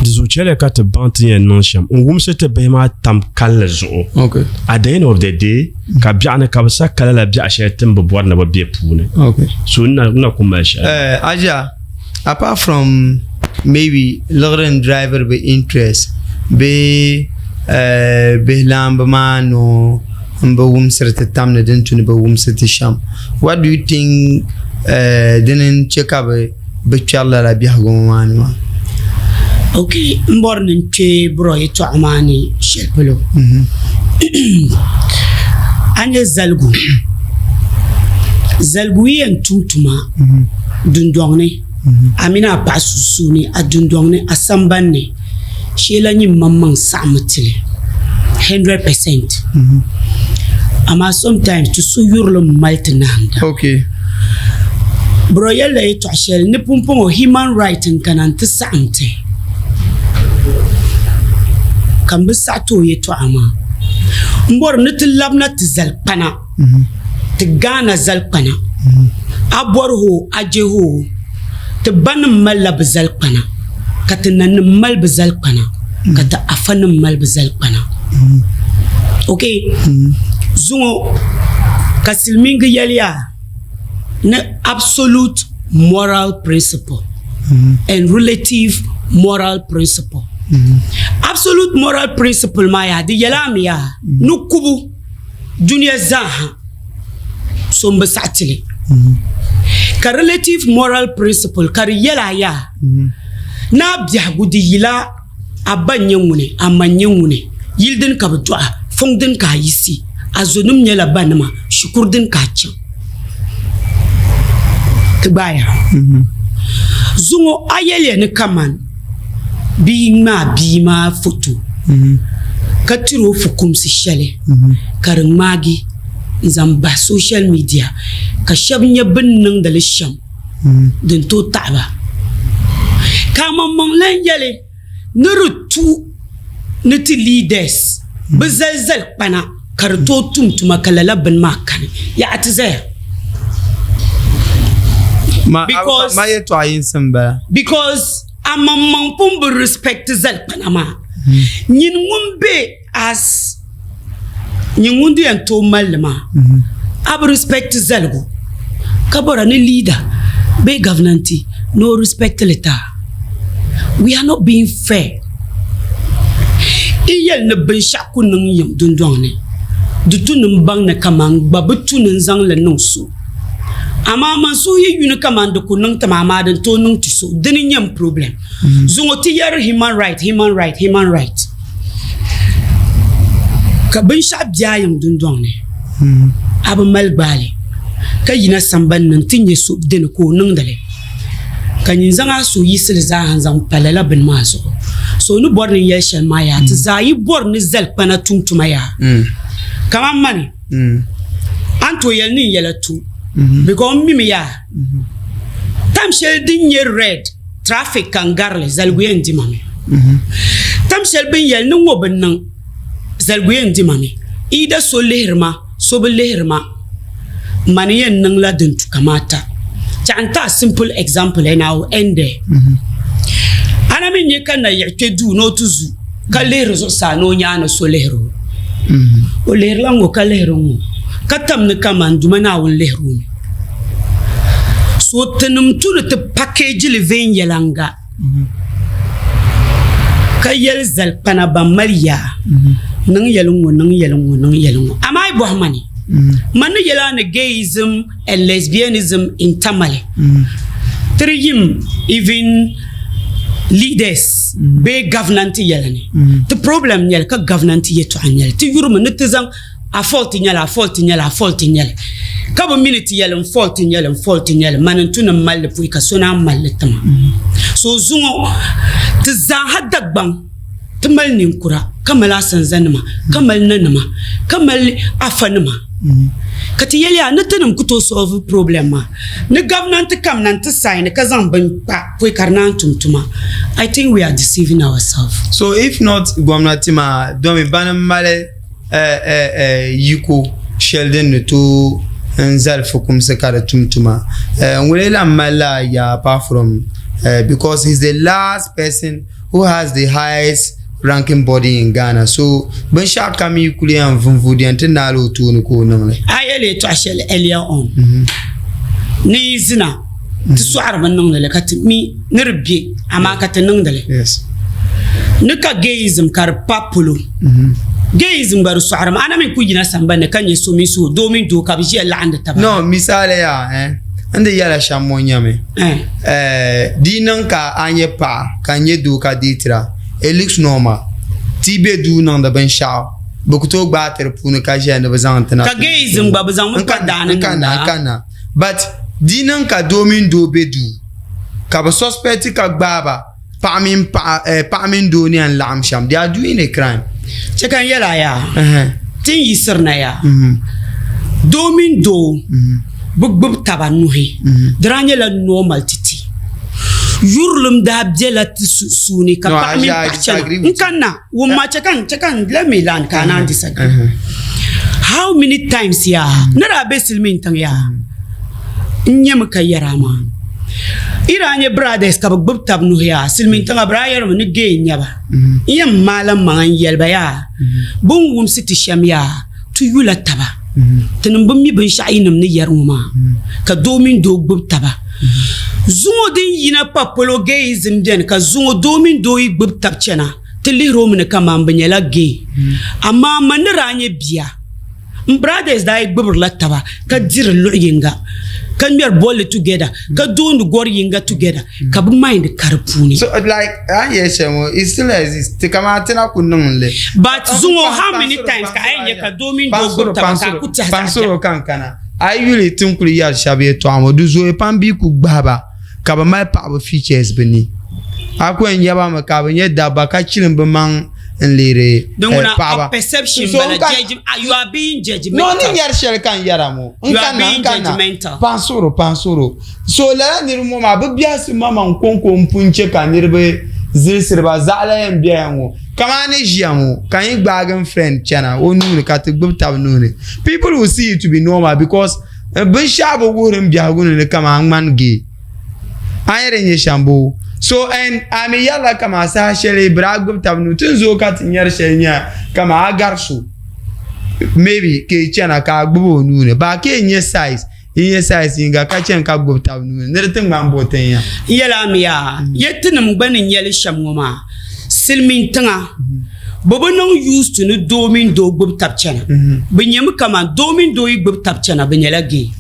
S1: Di zuɣu chɛliya ka ti baŋ ti yɛn niŋ shɛm n wumsi ti bihi maa tam kalinli zuɣu.
S3: Okay.
S1: At the end of the day ka biɛɣu ni ka bi sa kala la biɛɣu shɛli ti ni bi bɔri ni bi bɛ puuni.
S3: Okay.
S1: So n na ku mali shɛli.
S3: Aja, apart from maybe liɣiri n driviri bi interest bee bihi laamba maa noo n bi wumsiri ti tam ni din tu ni bi wumsi ti shɛm. What do you think dini n che ka bi bi kpɛri lala biɛhigu ŋɔ maa ni maa?
S4: Ok, n bɔri ni n kpe bɔrɔ yɛtɔɣa maa ni shɛli polo. A nya zaligu, zaligu yi yɛn tum tuma dundɔŋ ni a mini a paɣa sunsuuni, a dundɔŋ ni, a sambani ni, shee la nyin maŋmaŋ saɣimmi ti li 100%. Amaa sometimes ti suhuyurilim mali ti nahinda. Bɔrɔ yɛlila yɛtɔɣ shɛli ni pumpɔŋɔ human right n-kana nti saɣim ti ka m bi saɣi ti o yɛtɔɣa maa. M bɔri ni ti labina ti zali kpana, ti Ghana zali kpana. A bɔri hoo, a je hoo, ti banim malila bɛ zali kpana, ka ti nanim mali bɛ zali kpana, ka ti afanim mali bɛ zali kpana. Ok, zuŋɔ ka silimiingi yɛliya ni absolute moral principle and relative moral principle. Absolute moral principle maa yaa di yɛla mi yaa ni kubu dunia zaaha so n bi saɣi ti li. Ka relative moral principle ka di yɛla yaa ni a biɛhigu di yila A ba n-nyɛ ŋuni? A ma n-nyɛ ŋuni? Yili dini ka bɛ dɔɣi a? Fɔŋ dini ka a yiɣisi? A zonima nyɛla banima? Shikuru dini ka a chaŋ? Ti gbaaya. Zuŋɔ a yɛliya ni kaman bɛ yi ŋmaai bia maa foto ka tiri o fukumsi shɛli ka di ŋmaagi n-zaŋ bahi social media ka shɛba nya bɛ ni niŋdi li shɛm. din tooi taɣi ba. Ka a maŋmaŋ lan yɛli ni di tu ni ti leaders bi zali zali kpana ka di tooi tum tuma ka lala bini maa kani. Yaha ti zaya.
S3: Because ma yɛltɔɣa yinsi m-bala.
S4: Because a maŋmaŋ pun bi respect zali kpana maa. Nyini ŋun be As nyin ŋun di yɛn tooi mali li maa, a bi respect zaligu ka bɔra ni leader bee governanti ni o respect li ti a. We are not being fair. Yi yɛli ni binshɛɣu ku niŋ yiŋ dundɔŋ ni, di tu ni m baŋ ni kaman n gba bi tu ni n zaŋ li niŋ so. Amaa man suhu yi yu ni kaman di ku niŋ ti ma amaa din tooi niŋ ti so, dini n-nyɛ m problem. Zuŋɔ ti yɛri human right, human right, human right. Ka binshɛɣu be a yiŋ dundɔŋ ni, a bi mali gbaali, ka yina sambani ni nti nya so dini ka o niŋdi li, ka nyin zaŋ a suhuyiɣisili zaa n-zaŋ pa lala bini maa zuɣu. So o ni bɔri ni n yɛli shɛli maa yaa, ti zaa yi bɔri ni zalikpana tum tuma yaa, kaman mani, a ni tooi yɛli ni n yɛla tu, because m mimi yaa, time shɛli din nyɛ red, Traffic ka n garili, zaligu yɛn di ma mi. Tam shɛli bɛ ni yɛli ni ŋɔ bi niŋ, zaligu yɛn di ma mi. Either so lihiri ma, so bi lihiri ma, mani yɛn niŋla din tu kamaata. Tɛha n-ti a simple example and I will end there. A na mi nya ka nayiɣi kpe duu ni o ti zu ka lihiri zuɣusaa ni o nyaana so lihiri o. O lihirila ŋ-ŋɔ ka lihiri ŋ-ŋɔ ka tam ni kaman Duuma Naawuni lihiri o mi. So tinim tu ni ti package li viɛnyɛliŋga ka yɛli zalikpana ban mali yaa niŋ yɛli ŋ-ŋɔ niŋ yɛli ŋ-ŋɔ niŋ yɛli ŋ-ŋɔ amaa yi bɔhi ma ni man ni yɛli a ni gayism and lesbianism in Tamale tiri yim even leaders bee governant yɛla ni ti problem nyɛli ka governant yɛtɔɣa nyɛli ti yurimi ni ti zaŋ A fault nyɛli, a fault nyɛli, a fault nyɛli. Ka bi mi ni ti yɛli n fault nyɛli, n fault nyɛli, mani n-tu ni m mali li pɔi ka so naan mali li ti ma. So zuŋɔ ti zaaha Dagbaŋ ti mali ninkura ka mali asanzanima, ka mali nanima, ka mali afanima. Ka ti yɛli yaa ni tinim ku tooi solve problem maa ni gomnanti kamina nti sign ka zaŋ bini kpa pɔi ka di naan tum tuma. I think we are deceiving ourselves.
S3: So if not gomnati maa domi bani m-mali yiko shɛli din ni tooi n zali fukumsi ka di tum tuma. Ŋuni lahi mali lala yaa apart from because he is the last person who has the highest ranking body in Ghana so binshɛɣu kam yi kuli yɛn vunvu di yɛn ti naai la o tooni ka o niŋ li.
S4: A yɛli yɛltɔɣa shɛli earlier on ni yi zina. Ti sɔɣirimi niŋdi li ka ti mi ni di be amaa ka ti niŋdi li. Ni ka gayism ka di pa polo. Gayism gba di sɔɣirimi. A na mi ku yina sambani ni ka nya so mini so, doo mini doo ka bɛ ʒiya laɣindi taba.
S3: No, misali yaa, eh, n di yɛla shɛm ŋɔ nyɛmi, eh, di yi niŋ ka a nyɛ paɣa ka n nyɛ doo ka deetira, it looks normal. Ti yi be duu niŋdi binshɛɣu, bɛ ku tooi gbaai ti di puuni ka ʒiya ni bɛ zaŋ ti na.
S4: Ka gayism gba bɛ zaŋmi pa daa ni niŋda.
S3: N kanna, but di yi niŋ ka doo mini doo be duu ka bɛ suspect ka gbaai ba, paɣa mini paɣa eh, paɣa mini doo ni yɛn laɣim shɛm they are doing a crime.
S4: Chɛ ka n yɛl a yaa, ti ni yiɣisiri na yaa, doo mini doo bi gbubi taba nuhi, di daa nyɛla normal ti ti. Yurilim daa bela ti sunsuuni ka paɣa mini paɣa chana. N kanna, wumma chɛ ka n, chɛ ka n, let me land ka a naan disagree. How many times yaa, ni daa be silimiin tiŋ yaa, N nyami ka yɛra maa. Yi daa nyɛ brothers ka bɛ gbubi tab nuhi yaa, silimiin tiŋa bɛ daa yɛrimi ni gay n-nyɛ ba. N yɛn maala m maŋa n-yɛli ba yaa, bɛ ni wumsi ti shɛm yaa, ti yula taba. Tinim bi mi binshɛɣu yinim ni yɛri ŋɔ maa, ka doo mini doo gbubi taba. Zuŋɔ din yina pa polo gayism beni ka zuŋɔ doo mini doo yi gbubi tab chana, ti lihiri o mi ni kaman bɛ nyɛla gay. Amaa man ni daa nyɛ bia. N brothers daa yi gbubirila taba ka diri luɣ yinga ka ŋmɛri bolli together ka doondi gɔri yinga together ka bɛ mind ka di puuni.
S3: So like a ni yɛli shɛli ŋɔ it still exists ti kamani ti na ku niŋ li.
S4: But zuŋɔ how many times ka a yɛn nya ka doo mini doo gbubi taba ka a ku tɛhi zaɣ
S3: biɛɣu. Paŋsiro ka n kana a yi yuli ti ni kuli yɛri shɛba yɛltɔɣa ŋɔ di zooya pam bɛ yi ku gbahi ba ka bɛ mali paɣaba features bɛ ni a ku yɛn nya ba mi ka bɛ nyɛ dabba ka chilim bɛ maŋ n leeri paɣaba. No ni nyɛri shɛli ka n yɛra ŋɔ n kanna n kanna paɣasoro paɣasoro so lala niriba ŋɔ maa bɛ biɛhisi maŋmaŋ konko n pun che ka niriba zilisiri ba zaɣila yɛn bɛya ŋɔ kamani ni ʒiya ŋɔ ka n yi gbaagi n friend chana o nuuni ka ti gbubi tabi nuuni people will see it to be normal because Binshɛɣu bi wuhiri n biɛhigu ni ni kaman a ŋmani gee. A ni di nyɛ shɛm boo? So and a mi yɛrila kaman saha shɛli bɛ daa gbubi tab nuu. Ti ni zooi ka ti nyari shɛli nyɛla kaman a gari so maybe ka yi chana ka a gbubi o nuu ni baa ka yi nyɛ size yi nyɛ size yinga ka chani ka gbubi tab nuu ni ni di ti ŋmani bo tin ya.
S4: N yɛl a mi yaa, ya tinim gba ni nyɛ li shɛm ŋɔ maa, silimiin tiŋa Bɛ bi niŋ used to ni doo mini doo gbubi tab chana. Bɛ nyɛmi kaman doo mini doo yi gbubi tab chana bɛ nyɛla gay.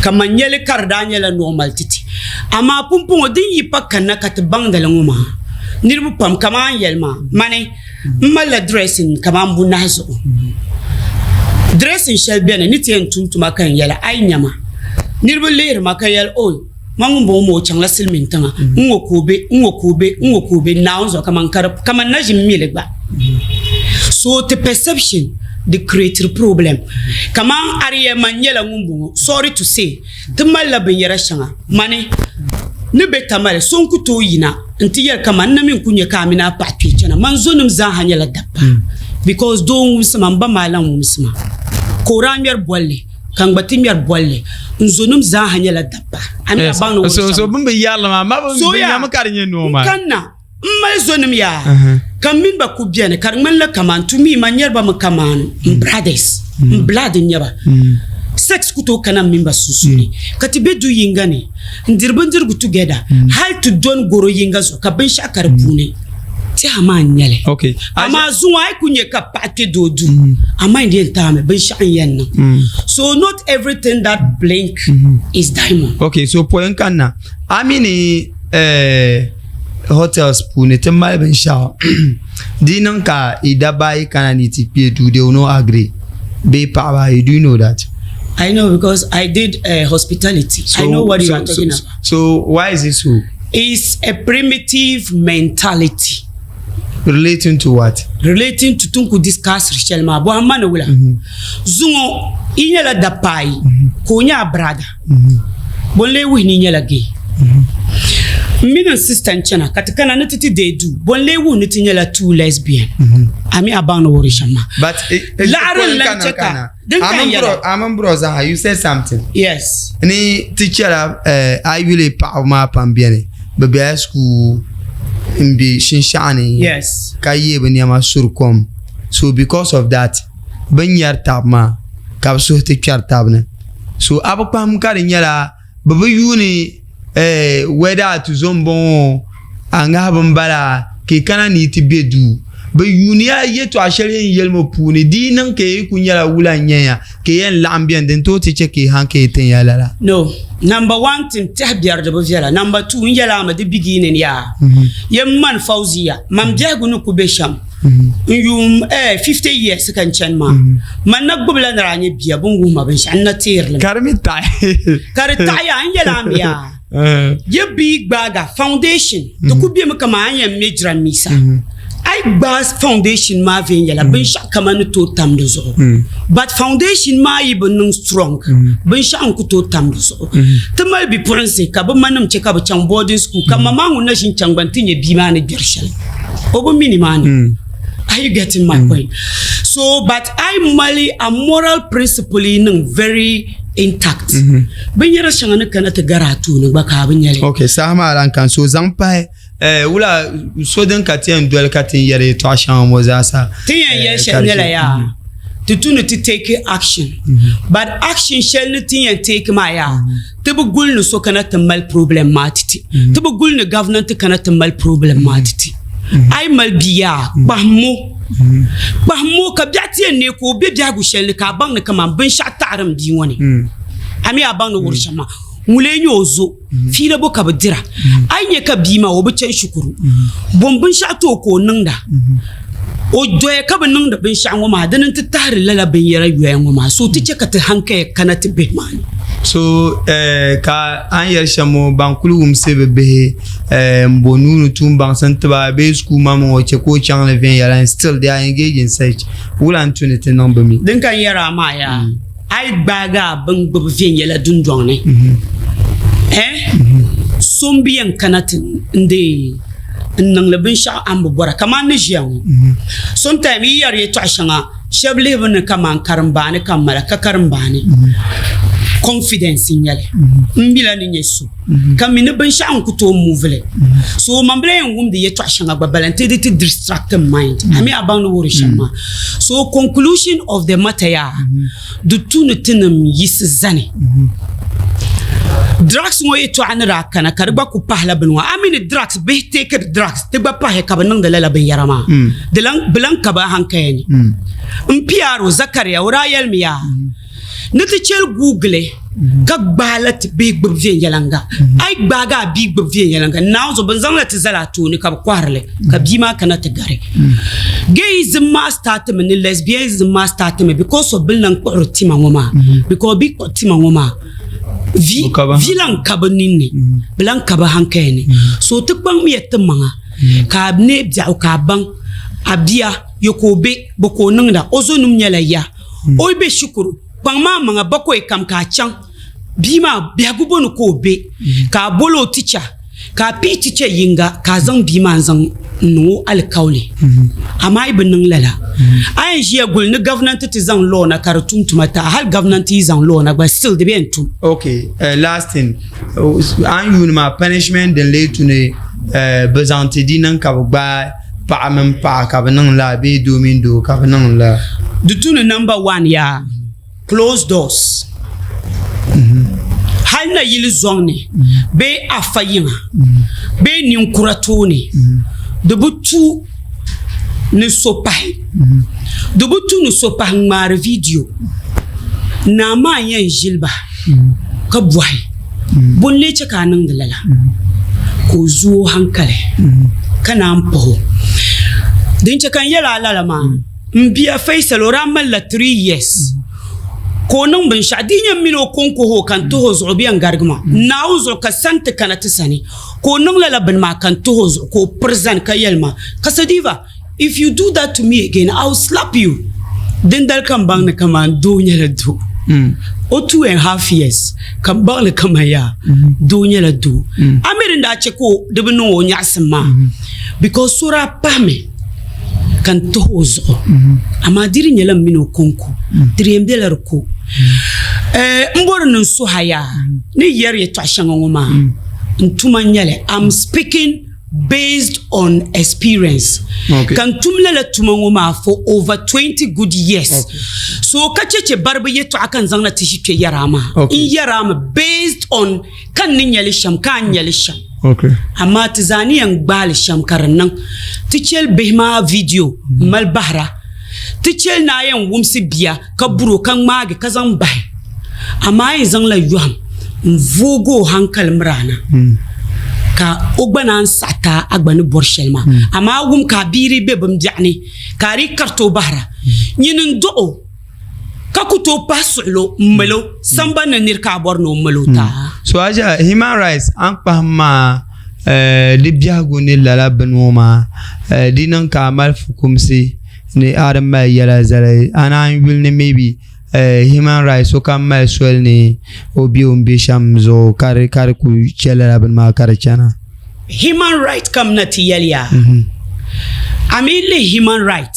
S4: Ka man nyɛli ka di daa nyɛla normal ti ti. Amaa pumpɔŋɔ din yi pa kanna ka ti baŋdi li ŋɔ maa, niriba pam kaman a ni yɛli maa, mani m malila dressing kaman bunahi zuɣu. Dressing shɛli beni ni ti yɛn tum tuma ka n yɛli a yi nya ma, niriba lihiri ma ka yɛli oi! Ma ŋun bɔŋɔ maa o chaŋla silimiin tiŋa n-ŋɔ ka o be, n-ŋɔ ka o be, n-ŋɔ ka o be, Naawuni zuɣu kaman ka di, kaman na ʒi m-mi li gba. So ti perception di creatiri problem. Kaman Ariya man nyɛla ŋun bɔŋɔ, sorry to say, ti malila binyɛra shɛŋa mani ni be Tamale so n-ku tooi yina nti yɛli kaman n na mi n-ku nya ka a mini a paɣa kpe chana. Man zonim zaaha nyɛla dabba because doo n-wumsi ma, m ba maa lan wumsi ma ka o daa ŋmɛri bolli. Ka n gba ti ŋmɛri bolli. N zonim zaa ha nyɛla dabba. A mi a baŋ ni
S3: wuhi shɛm. So bɛ ni bi yɛri li maa, ma bi nyami ka di nyɛ normal.
S4: N kanna, m mali zonim yaa, ka m mini ba ku beni, ka di ŋmanila kaman to me, man nyɛri ba mi kaman n brothers, n blood n-nyɛ ba. Sex ku tooi kana m mini ba sunsuuni, ka ti be du yiŋga ni n-diri bindirigu together, hal ti doni gɔro yiŋga zuɣu ka binshɛɣu ka di puuni. Tɛha maa n nyɛli.
S3: Okay.
S4: Amaa zuŋɔ a yi ku nyɛ ka paɣa kpe doo duu, a mind yɛn taami binshɛɣu n yɛn niŋ. So not everything that blink is diamond.
S3: Okay, so pɔi n kanna a mi ni eh, hotels puuni ti mali binshɛɣu di yi niŋ ka yi dabba ayi kana ni ti kpe duu they will not agree bee paɣaba ayi do you know that?
S4: I know because I did hospitality.
S3: So,
S4: I know what you
S3: so,
S4: are talking
S3: so,
S4: about.
S3: So why is it so?
S4: It's a primitive mentality.
S3: Relating to what?
S4: Relating to tin ku discuss shɛli maa bɔhim ma ni wula. Zuŋɔ yi nyɛla dabba ayi ka o nyɛ a brother. Bɔ n-lee wuhi ni yi nyɛla gay? M mini n sister n-chana ka ti kana ni ti ti deei duu. Bɔ n-lee wuhi ni ti nyɛla two lesbian? A mi a baŋ ni wuhiri shɛm maa.
S3: But
S4: Laɣiri n-lan che ka Din ka n yɛla.
S3: Amin bro Zaha, you said something.
S4: Yes.
S3: Ni ti chɛla eh, a yuli paɣaba maa pam beni bɛ bela school n be shinshaɣu ni.
S4: Yes.
S3: Ka ye bɛ nɛma suri kom. So because of that, bɛ ni nyari taba maa ka bɛ suhu ti kpɛri taba ni. So a bi kpahim ka di nyɛla. Bɛ bi yuuni eh, whether ti zo m-bɔŋɔ a ŋahibu m-bala ka yi kana ni yi ti be duu. Bɛ yuuniya yɛtɔɣ shɛli yi ni yɛli ŋɔ puuni, di yi niŋ ka yi kul nyɛla wula n-nyɛ ya ka yi yɛn laɣim beni, din tooi ti chɛ ka yi haŋkaya tin ya lala.
S4: No. Number one, ti tɛhi biɛri di bi viɛla. Number two, n yɛli a mi di beginning yaa. Yɛn mani Fauziya, man biɛhigu ni ku be shɛm. N yuum eh, 50 years ka n chani maa. Man na gbubila ni daa nyɛ bia, bɛ ni wuhi ma binshɛɣu, n na teeri li mi.
S3: Ka di mi taɣi.
S4: Ka di taɣiya, n yɛli a mi yaa. Yi bi gbaaga foundation di ku bemi kaman a ni yɛn me jiranbiisa. A yi gbaai foundation maa viɛnyɛla binshɛɣu kama ni tooi tam di zuɣu but foundation maa yi bi niŋ strong binshɛɣu n ku tooi tam di zuɣu. Ti mali bipuɣinsi ka bɛ manim chɛ ka bɛ chaŋ boarding school ka ma maa ŋun na ʒini chaŋ gba nti nya bia maa ni gbɛri shɛli o bi mi nimaani. Are you getting my point? So but a yi mali a moral principle yi niŋ very intact binyɛra shɛŋa ni kana ti gari a tooni gba ka a bi nyɛli.
S3: Ok saha maa lan kan so zaŋ pahi eh, wula so din ka ti yɛn doli ka ti yɛri yɛtɔɣa shɛŋa ŋɔ zaa sa.
S4: Ti yɛn yɛli eh, shɛli nyɛla yaa mhm. ti tu ni ti take action mhm. but action shɛli ni ti yɛn take maa yaa mhm. ti bi guli ni so kana ti mali problem maa ti ti ti bi guli ni government kana ti mali problem maa ti ti a yi mali bia yaa kpahimmo Kpahimmo ka biɛɣu ti yɛn neei ka o be biɛhigu shɛli ni ka a baŋ ni kaman binshɛɣu taɣiri m bia ŋɔ ni. A mi a baŋ ni wuri shɛm maa, ŋulee nyɛ o zo, fiila bo ka bɛ dira. A yi nya ka bia maa o bi chani shikuru, bom binshɛɣu ti o ka o niŋda. O doya ka bi niŋdi binshɛɣu ŋɔ maa, dini nti tahiri lala binyɛra yoya ŋɔ maa. So ti chɛ ka ti hankaya kana ti bihi maa ni.
S3: So ka a ni yɛli shɛm ŋɔ, ban kuli wumsi bɛ bihi n bo nuu ni tuun baŋsim ti ba bee school maa ŋɔ chɛ ka o chaŋ li viɛnyɛla and still they are engaged in search. Wula n-tu ni ti niŋ bɛ mi?
S4: Din ka n yɛri a maa yaa, a yi gbaagi a bini gbubi viɛnyɛla dundɔŋ ni, so m-bi yɛn kana ti n-deei n-niŋ li binshɛɣu a ni bi bɔra kamani ni ʒiya ŋɔ. Sometime yi yɛri yɛtɔɣ shɛŋa Shɛba lihibu ni kaman karimbaani ka m mali ka karimbaani confidence n-nyɛ li. M mi la ni nyɛ so ka mi ni binshɛɣu n-ku tooi move li. So man bi lahi yɛn wumdi yɛtɔɣ shɛŋa gba bala nti di ti distract m mind. A mi a baŋ ni wuhiri shɛm maa. So conclusion of the matter yaa, di tu ni tinim yiɣisi zani. Drugs ŋɔ yɛtɔɣa ni daa kana ka di gba ku pahila bini ŋɔ. A mi ni drugs, bihi take drugs ti gba pahi ka bɛ niŋdi lala binyɛra maa. Di lan, bɛ lan ka bɛ hankaya ni. M PRO, Zakaria, o daa yɛlimi yaa, Ni ti chɛli guugili ka gbaai la ti bihi gbibi viɛnyɛliŋga. A yi gbaagi a bia gbibi viɛnyɛliŋga, Naawuni zuɣu, bɛ ni zaŋ la ti zali a tooni ka bɛ kɔhiri li, ka bia maa kana ti gari. Gayism maa startimi ni lesbianism maa startimi because of bɛ ni lan kpuɣiri tima ŋɔ maa. Because bɛ yi kpuɣi tima ŋɔ maa, vi vi lan ka bɛ ninni, bɛ lan ka bɛ hankaya ni. So ti kpaŋmiya ti maŋa ka a neei biɛɣu ka a baŋ a bia ya ka o be, bɔ ka o niŋda, o zonim nyɛla ya. O yi be shikuru, kpaŋ maa maŋa bakɔi kam ka a chaŋ bia maa biɛhigu bɔ ni ka o be, ka a boli o ticha, ka a pii ticha yiŋga ka a zaŋ bia maa n-zaŋ niŋ o alikauli. Amaa yi bi niŋ lala, a yɛn ʒiya guli ni gɔvnanti ti zaŋ law na ka di tum tuma ti a, hali gɔvnanti yi zaŋ law na gba still di bɛ yɛn tum.
S3: Ok, last thing, a ni yuuni maa punishment din lee tu ni bɛ zaŋ ti di niŋ ka bɛ gbaai paɣa mini paɣa ka bɛ niŋ lala bee doo mini doo ka bɛ niŋ lala?
S4: Di tu ni number one yaa. Closed doors hali na yili zɔŋ ni bee afa yiŋa bee ninkura tooni di bi tu ni so pahi di bi tu ni so pahi ŋmaari vidiyo naa maa n yɛn ʒili ba ka bɔhi bo n-lee chɛ ka a niŋdi lala ka o zu o hankali ka naan pahi o din chɛ ka n yɛl a lala maa M bia Faisal o daa malila 3 years ka o niŋ binshɛɣu di yi nyɛ m mini o kɔŋko o ka n tuhi o zuɣu o bi yɛn garigi ma Naawuni zuɣu ka sani ti kana ti sani ka o niŋ lala bini maa ka n tuhi o zuɣu ka o piri zani ka yɛli ma Kasadiva if you do that to me again I will slap you dindali ka m baŋ ni kaman doo nyɛla doo o 2.5 years ka m baŋ ni kaman yaa doo nyɛla doo a mi din daa chɛ ka di bi niŋ o nyaɣisim maa because so daa pahimi ka n tuhi o zuɣu amaa di di nyɛla m mini o kɔŋko di di yɛn bela di ko m bɔri ni n suhi a yaa ni yɛri yɛtɔɣ shɛŋa ŋɔ maa n tuma n-nyɛ li I'm speaking. based on experience.
S3: Okay.
S4: Ka n tum lala tuma ŋɔ maa for over 20 good years.
S3: Okay.
S4: So ka che che baribu yɛtɔɣa ka n zaŋ na ti ʒi kpe yɛra maa.
S3: Okay.
S4: N yɛra mi based on ka n ni nyɛli shɛm ka a nyɛli shɛm.
S3: Okay.
S4: Amaa ti zaa ni yɛn gbaali shɛm ka di niŋ. Ti cheli bihi maa video m mali bahira. Ti cheli ni a yɛn wumsi bia ka buri o ka ŋmaagi ka zaŋ bahi. Amaa a yɛn zaŋla yɔhim n voogi o hankali miri a na ka o gba naan saɣi ti a a gba ni bɔri shɛli maa. Amaa a wum ka a bia di be bimbiɛɣu ni ka a di kariti o bahira. Nyini n-dɔɣ o ka ku tooi pahi suɣilo m-mali o samban ni nir ka a bɔri ni o mali o ti a.
S3: So a ʒiya human rights a ni kpahim maa di biɛhigu ni lala bini ŋɔ maa di niŋ ka a mali fukumsi ni a di mali yɛla zali a naan yuli ni maybe human rights sokam mali soli ni o be o ni be shɛm zuɣu ka di ku chɛ lala bini maa ka di chana.
S4: Human right kam na ti yɛli yaa. A mi lihi human right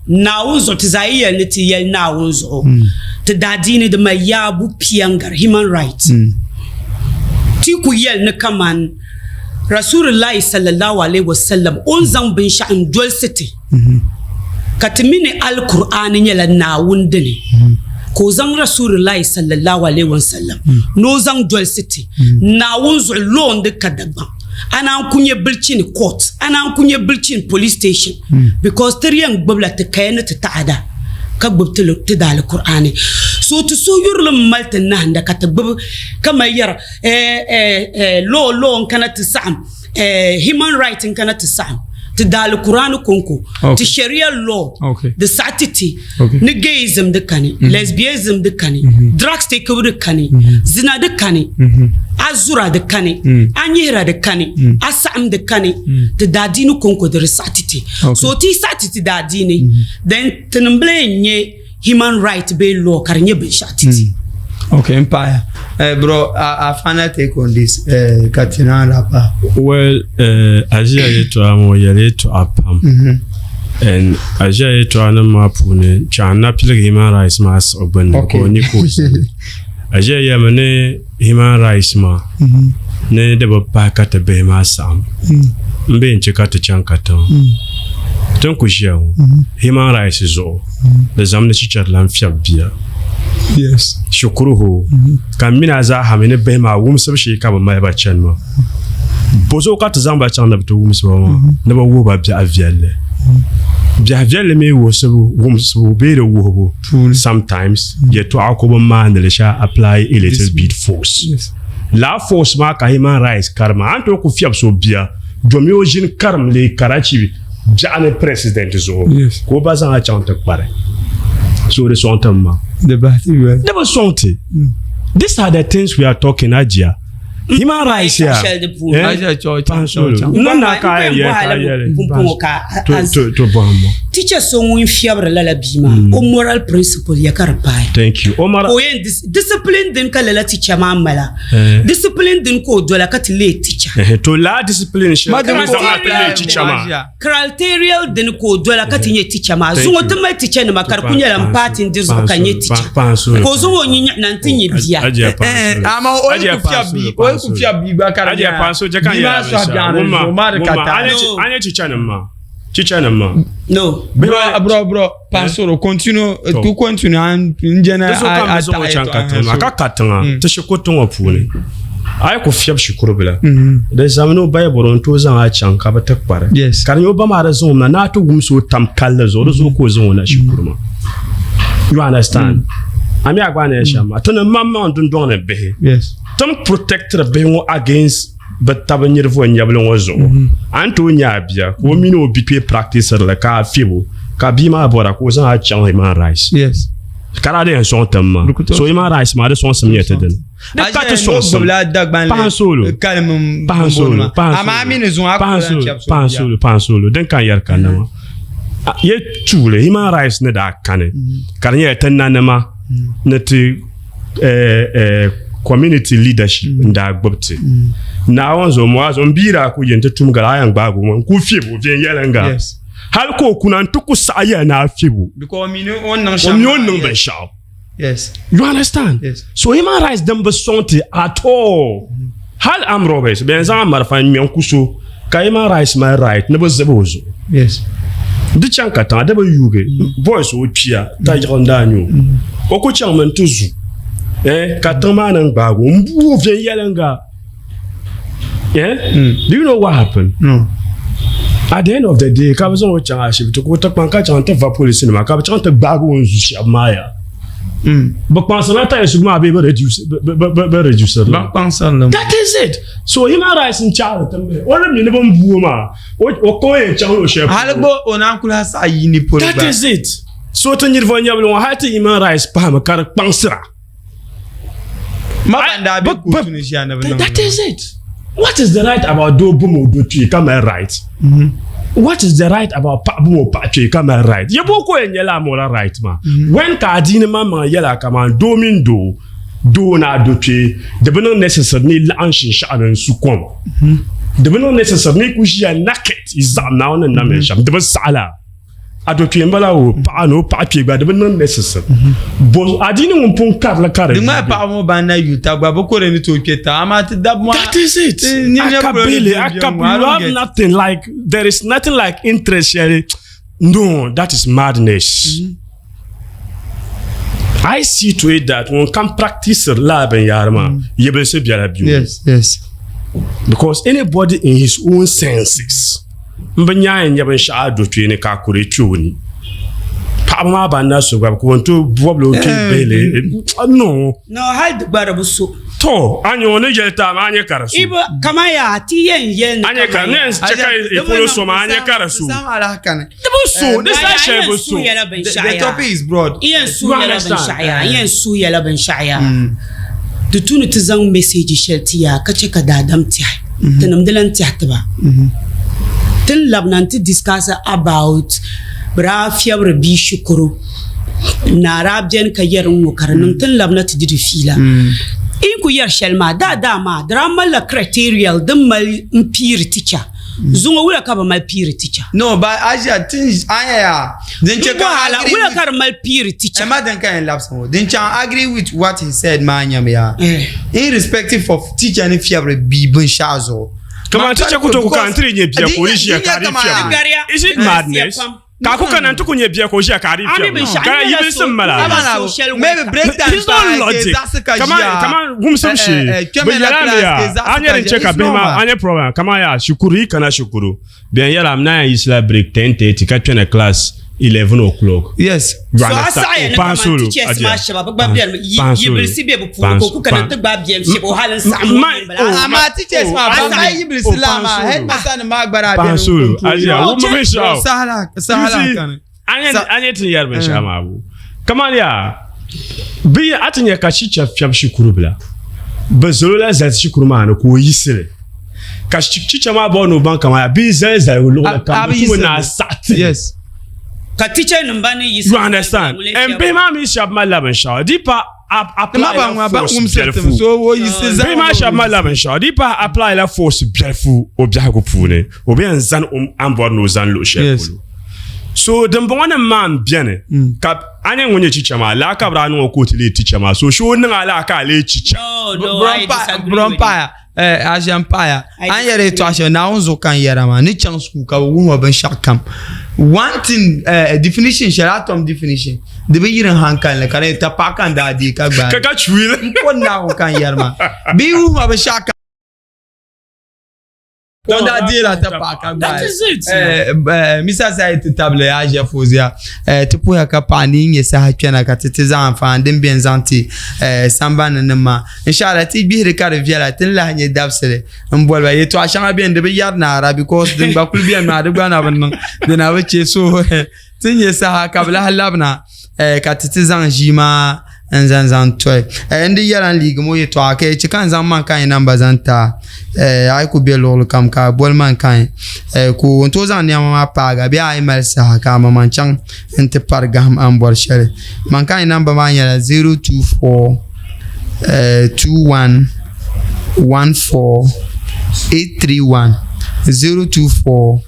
S4: Naawuni zuɣu ti zaa yi yɛli ni ti yɛli Naawuni zuɣu ti daadiini di mali yaabu pia n-gari human right. Ti ku yɛli ni kaman Rasulillahi sallallahu alaihi wasallam o ni zaŋ binshɛɣu n-dolsi ti ka ti mi ni Alkur'aani nyɛla Naawuni dini ka o zaŋ Rasulillahi sallallahu alaihi wasallam ni o zaŋ dolsi ti Naawuni zuɣu law n-di ka Dagbaŋ a naan ku nyɛ bilichini court a naan ku nyɛ bilichini police station because ti di yɛn gbubila ti kaya ni ti taɣada ka gbubi ti daalikur'aani so ti suhuyurilim mali ti nahinda ka ti gbubi ka mali yɛra law law n-kana ti saɣim human right n-kana ti saɣim ti daalikur'aani konko ti sharia law di saɣi ti ti ni gayism di kani lesbianism di kani drugs takebu di kani zina di kani a zura di kani a nyihira di kani a saɣim di kani ti daadiini konko di di saɣi ti ti so ti yi saɣi ti ti daadiini then tinim bila yɛn nyɛ human right bee law ka di nyɛ binshɛɣu ti ti.
S3: Okay, n paɣaya. Bro, a final take on this ka ti naan wrap up.
S1: Well, Aʒia yɛltɔɣa ŋɔ yɛli yɛltɔɣa pam. And Aʒia yɛltɔɣa nim maa puuni chaŋ na piligi human rights maa siɣi gbunni ka o ni ka o zali. Aʒia yɛlimi ni human rights maa ni di bi pahi ka ti bihi maa saɣim n bee n-che ka ti chaŋ katiŋ. Ti ni ku ʒiya ŋɔ human rights zuɣu di zaŋmi ni chichɛri lan fiɛbi bia shikuru hoo ka m mini a zaa ha mi ni bihi maa wumsibu shee ka bɛ mali ba chani maa. Bɔzuɣu ka ti zaŋ ba chaŋ ni bɛ ti wumsi ba maa ni bɛ wuhi ba biɛhi viɛlli. Biɛhi viɛlli mi wuhisibu wumsibu bee di wuhibu sometimes yɛtɔɣa ko bi maandi li shɛli apply a little bit force. Lala force maa ka human rights karima a ni tooi ku fiɛbi so bia domi o ʒini karim lee Karachi biɛɣu ni president zuɣu ka o ba zaŋ a chaŋ ti kpari so di sɔŋ ti ma.
S3: Di
S1: bi sɔŋ ti. These are the things we are talking Ajia. Human rights ya.
S4: Teacher so ŋun fiɛbiri lala bia maa o moral principle ya ka di paai.
S1: Thank you. O
S4: mara. O yɛn discipline din ka lala teacher maa mala. Discipline din ka o dola ka ti leei teacher.
S1: To laa discipline shɛli ka zaŋ a ti leei teacher maa.
S4: Criterial dini ka o dola ka ti nyɛ teacher maa. Zuŋɔ ti mali teacher nima ka di ku nyɛla n paati n di zuɣu ka n nyɛ teacher. Ka o zaŋ o nyinyaɣu na n-ti nyɛ bia.
S3: Amaa o yi ku fiɛbi bia, o yi ku fiɛbi bia gba ka di nyɛla bia maa sɔhi biɛɣu ni zuɣu maa di ka taali.
S1: A nyɛ teacher nim maa. Teacher nim maa.
S4: No.
S3: Bro, bro, bro, pansoro, continue, ku continue an n jɛna a
S1: taɣi yɛltɔɣa. Ka katiŋa ti shikuru ŋɔ puuni. A yi ku fiɛbi shikuru bila di zami ni o ba yi bɔri o ni tooi zaŋ a chaŋ ka bi ti kpari ka di nyɛ o ba maa di zaŋ o na ni a ti wumsi o tam kalli zuɣu di zuɣu ka o zaŋ o na shikuru maa you understand a mi a gba ni yɛli shɛm maa ti ni maŋmaŋ dundɔŋ ni bihi ti ni protectiri bihi ŋɔ against bi tabi niriba nyɛbili ŋɔ zuɣu a ni tooi nyɛ a bia ka o mini o bikpee practice li ka a fiɛbo ka bia maa bɔra ka o zaŋ a chaŋ human rights ka daa di yɛn sɔŋ tim maa so human rights maa di sɔŋsim nyɛ ti dini
S3: Di ka ti sɔŋsim.
S1: Paɣa-n-soolo. Paɣa-n-soolo. Paɣa-n-soolo. Paɣa-n-soolo. Din ka n yɛri kanna maa. Yɛ tuuli human rights ni daa kani ka di nyɛla ti nanima ni ti community leadership n daa gbubi ti. Naawuni zuɣu Muazu n bia daa ku yi n-ti tum gala a yɛn gbaagi o ŋɔ n ku fiɛbi o viɛnyɛliŋga. Hali ka o kuna n ti ku saɣi yɛli ni a fiɛbi o.
S3: O mi o ni
S1: niŋ binshɛɣu.
S3: Yes.
S1: You understand?
S3: Yes.
S1: So human rights din bi sɔŋ ti at all. Hal armed robbers bɛn zaŋ marafa ŋmɛ n ku so. Ka human rights mali right ni bi zibi o zuɣu.
S3: Yes.
S1: Di chaŋ katiŋa di bi yuugi boys o kpiya ta yiɣi n daa nyɛ o. O ku chaŋmi n ti zu eh, ka tiŋ maa ni n gbaagi o n bu o viɛnyɛliŋga. Eh? Do you know what happened?
S3: No.
S1: At the end of the day, ka bi zaŋ o chaŋ ashibiti ka o ti kpaŋ ka chaŋ ti va polisi nima ka bi chaŋ ti gbaagi o n zu shɛba maa ya. Bi kpaŋsirila taɣisigu maa bee bi reduce bi reduce li.
S3: Ban kpaŋsiri li.
S1: That is it. So human rights n chaɣiri ti mi. O ni mi ni bin bu o maa o ka o yɛn chaŋ luɣi shɛli
S3: Hali gba o naan kuli saɣi yi ni polo
S1: That
S3: gba.
S1: is it. So ti niriba nyɛbili ŋɔ hali ti human rights pahimi ka di kpaŋsira.
S3: Ma ban daa be kootu ni ʒiya ni bi niŋ
S1: That is it. What is the right about doo bum o do kpee ka mali right? What is the right about paɣa bum o paɣa kpee ka mali right? Ya bo ko yɛn nyɛla a mola right maa. When ka adiini maŋmaŋ yɛla kaman doo mini doo, doo ni a do kpee, di bi niŋ necessary ni yi laɣim shinshaɣu ni n-su kom. Di bi niŋ necessary ni yi ku ʒiya naked yi zaɣim Naawuni ni nam ya shɛm. Di bi saɣi laa. A do kpee m-bala o paɣa ni o paɣa kpee gba di bi niŋ necessary. Bo adiini ŋun pun karili ka di
S3: Di ŋmahi paɣaba ŋɔ ban na yu tab gba bi kore ni tooi kpe tab amaa ti dabba maa
S1: That is it.
S3: Ti nini
S1: A ka
S3: polo ni
S1: bele,
S3: bɛ
S1: a
S3: bɛ
S1: ka
S3: ŋɔ, I
S1: you
S3: don't
S1: have
S3: get.
S1: nothing like there is nothing like interest shɛli. No, that is madness. I see to it that ŋun kam practice lala binyahari maa yibilisi biɛla biɛ o.
S3: Yes, yes.
S1: Because anybody in his own senses n bi nyaai n-nya binshɛɣu a do kpeeni ka a kuri kpe o ni. Paɣaba maa ban na so gba bɛ ku n tooi bɔbili o kpee bihili. No.
S4: No, hali di gba di bi so.
S1: To, a nya o ni yɛli taai maa, a nya ka di so.
S4: Ibo, kaman yaa, ti yɛn yɛli ni
S1: A nya ka,
S4: kaman
S1: ni
S4: yaa.
S1: yɛn chɛ ka i polo so maa, a nya ka di so.
S3: Ti sam alaha kani.
S1: Di bi so, di zaa shɛli bi so.
S3: The topic is broad.
S4: I yɛn suhi yɛla binshɛɣu yaa, i yɛn suhi yɛla binshɛɣu yaa. Di tu ni ti zaŋ message shɛli ti yaa ka chɛ ka daadam tɛhi, tinim di lan tɛhi ti ba. Ti ni labina nti discuss about bɛ daa fiɛbiri bia shikuru, naa daa beni ka yɛri n-ŋɔ ka di niŋ ti ni labina ti di di fiila. I ni ku yɛri shɛli maa, daadaa maa di daa malila criteria din mali m-piiri teacher. Zuŋɔ wula ka bɛ mali piiri ticha?
S3: No, but Asia tin anya ya. Din che ka
S4: agree wula ka di mali piiri ticha?
S3: Emma din ka yɛn labisi ŋɔ. Din chaŋ agree with what he said maa nyam ya. Irrespective of teacher ni fiɛbiri bia binshɛɣu zuɣu.
S1: Kaman teacher ku tooi ku kana n-ti di nyɛ bia ka o ni ʒiya ka di fiɛbiri. Is it madness? Ka a ku kana nti ku nyɛ bia ka o ʒiya ka a di fiɛbi ka yibilisi m-mali a.
S3: Maybe break time
S1: It's not logic. Kaman kaman wumsim shee bɛ yɛla mi yaa a nyɛ din chɛ ka bihi maa a nyɛ problem kaman yaa shikuru yi kana shikuru bɛn yɛla m naan yiɣisila break 10:30 ka kpɛna class 11 o'clock.
S3: Yes.
S1: You
S4: So a
S1: understand?
S4: saɣiya
S1: O
S4: ni
S1: paai
S4: kaman
S1: solo.
S4: teachers maa
S1: Ajiya.
S4: shɛba bɛ gba beni
S1: Paai solo.
S4: yibilisi be bɛ puuni ka o ku kana nti gbaai biɛm shɛba o hali n-saɣim o
S1: Ma-
S4: mini bala.
S1: oh,
S3: Amaa teachers maa
S1: oh,
S3: ban
S1: Ajiya.
S3: maa yibilisi
S1: Oh,
S3: laa
S1: paai
S3: maa
S1: solo.
S3: headmaster nim maa gba daa
S1: Paai
S3: beni
S1: solo.
S3: n-control
S1: Ajiya,
S3: ya.
S1: wummi binshɛɣu.
S3: Sahala
S1: You
S3: sahala
S1: see,
S3: kani.
S1: a nyɛ ti ni yɛri binshɛɣu maa bu kaman yaa bɛ a ti nya ka chicha fiɛbi shikuru bila bɛ zalo la zali shikuru maa ni ka o yiɣisili ka chicha maa bɔri ni o baŋ kaman yaa bɛ yi zali zaligu luɣili kam bɛ tumi ni a saɣi ti
S3: Yes.
S4: Ka teacher nim ba ni yiɣisi
S1: You understand? And bihi maa mi shɛba malila binshɛɣu di pa apply la force biɛlifu. Bihi maa shɛba malila binshɛɣu di pa apply la force biɛlifu o biɛhigu puuni o bɛ yɛn zani o a ni bɔri ni o zani luɣu shɛli polo. So dimbɔŋɔ nim maa n bɛni ka a nyɛ ŋun nyɛ chicha maa laa ka bi daa niŋ o ka o ti leei ticha maa so shee o niŋ a laa ka a leei chicha.
S4: No, no, I disagree
S3: Bro
S4: with you.
S3: paaya Aʒiɛm paaya a ni yɛri yɛltɔɣa shɛli Naawuni zuɣu ka n yɛra maa ni chaŋ sukuu ka bi wuhi ma binshɛɣu kam one thing definition shɛli atom definition di bi yiri n hankali ni ka di nyɛ tapaɣa ka n daa deei ka gbaai
S1: Ka ka chuuli.
S3: n ko Naawuni ka n yɛri maa bɛ yi wuhi ma binshɛɣu kam Don daa deela tapaɣa ka gbaai.
S1: That is it.
S3: Misa Said ti tabili Asia Fozia ti puhiya ka paɣa ni yi nyɛ saha kpɛna ka ti ti zaŋ anfaani din beni zaŋ ti sambani nim maa. Inshallah ti gbihiri ka di viɛla ti ni lahi nyɛ dabisili n boli ba yɛltɔɣa shɛŋa beni di bi yɛri naara because din gba kuli beni maa di gba na bi niŋ di na bi chɛ so ti nyɛ saha ka bi lahi labina ka ti ti zaŋ ʒii maa n zaŋ zaŋ tɔi n di yɛla n liigi mo yɛltɔɣa ka chɛ ka n zaŋ man ka namba zaŋ ti a a yi ku bɛ luɣuli kam ka a boli man ka ka n tooi zaŋ nɛma maa paagi a bee a yi mali saha ka a maŋmaŋ chaŋ n ti pari gaham a ni bɔri shɛli man ka namba maa nyɛla 024 21 14 831 024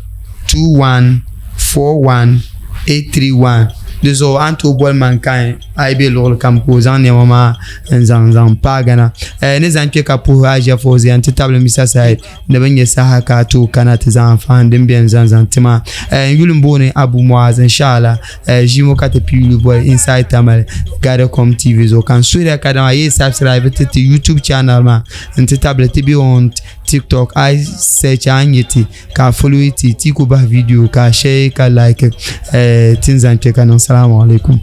S3: 21 41 831. Di zuɣu a ni tooi boli mankind a yi be luɣili kam ka o zaŋ nɛma maa n zaŋ zaŋ paagi na. Eh, ni zaŋ kpe ka puhi Aisha Fauzia n-ti tabili Misa Said ni bɛ nya saha ka a tooi kana ti zaŋ anfaani din beni zaŋ zaŋ ti ma. Eh, n yuli m-booni Abu Muaz, inshallah. Eh, ʒii ŋɔ ka ti piili boli Inside Tamale Gadacom TV zuɣu ka n suhiriya kadama yi subscribe ti ti YouTube channel maa n-ti tabili ti be on TikTok a yi search a ni nya ti ka a follow ti ti ku bahi video ka a share ka like eh, ti ni zaŋ kpe ka niŋ. Salamu alaikum.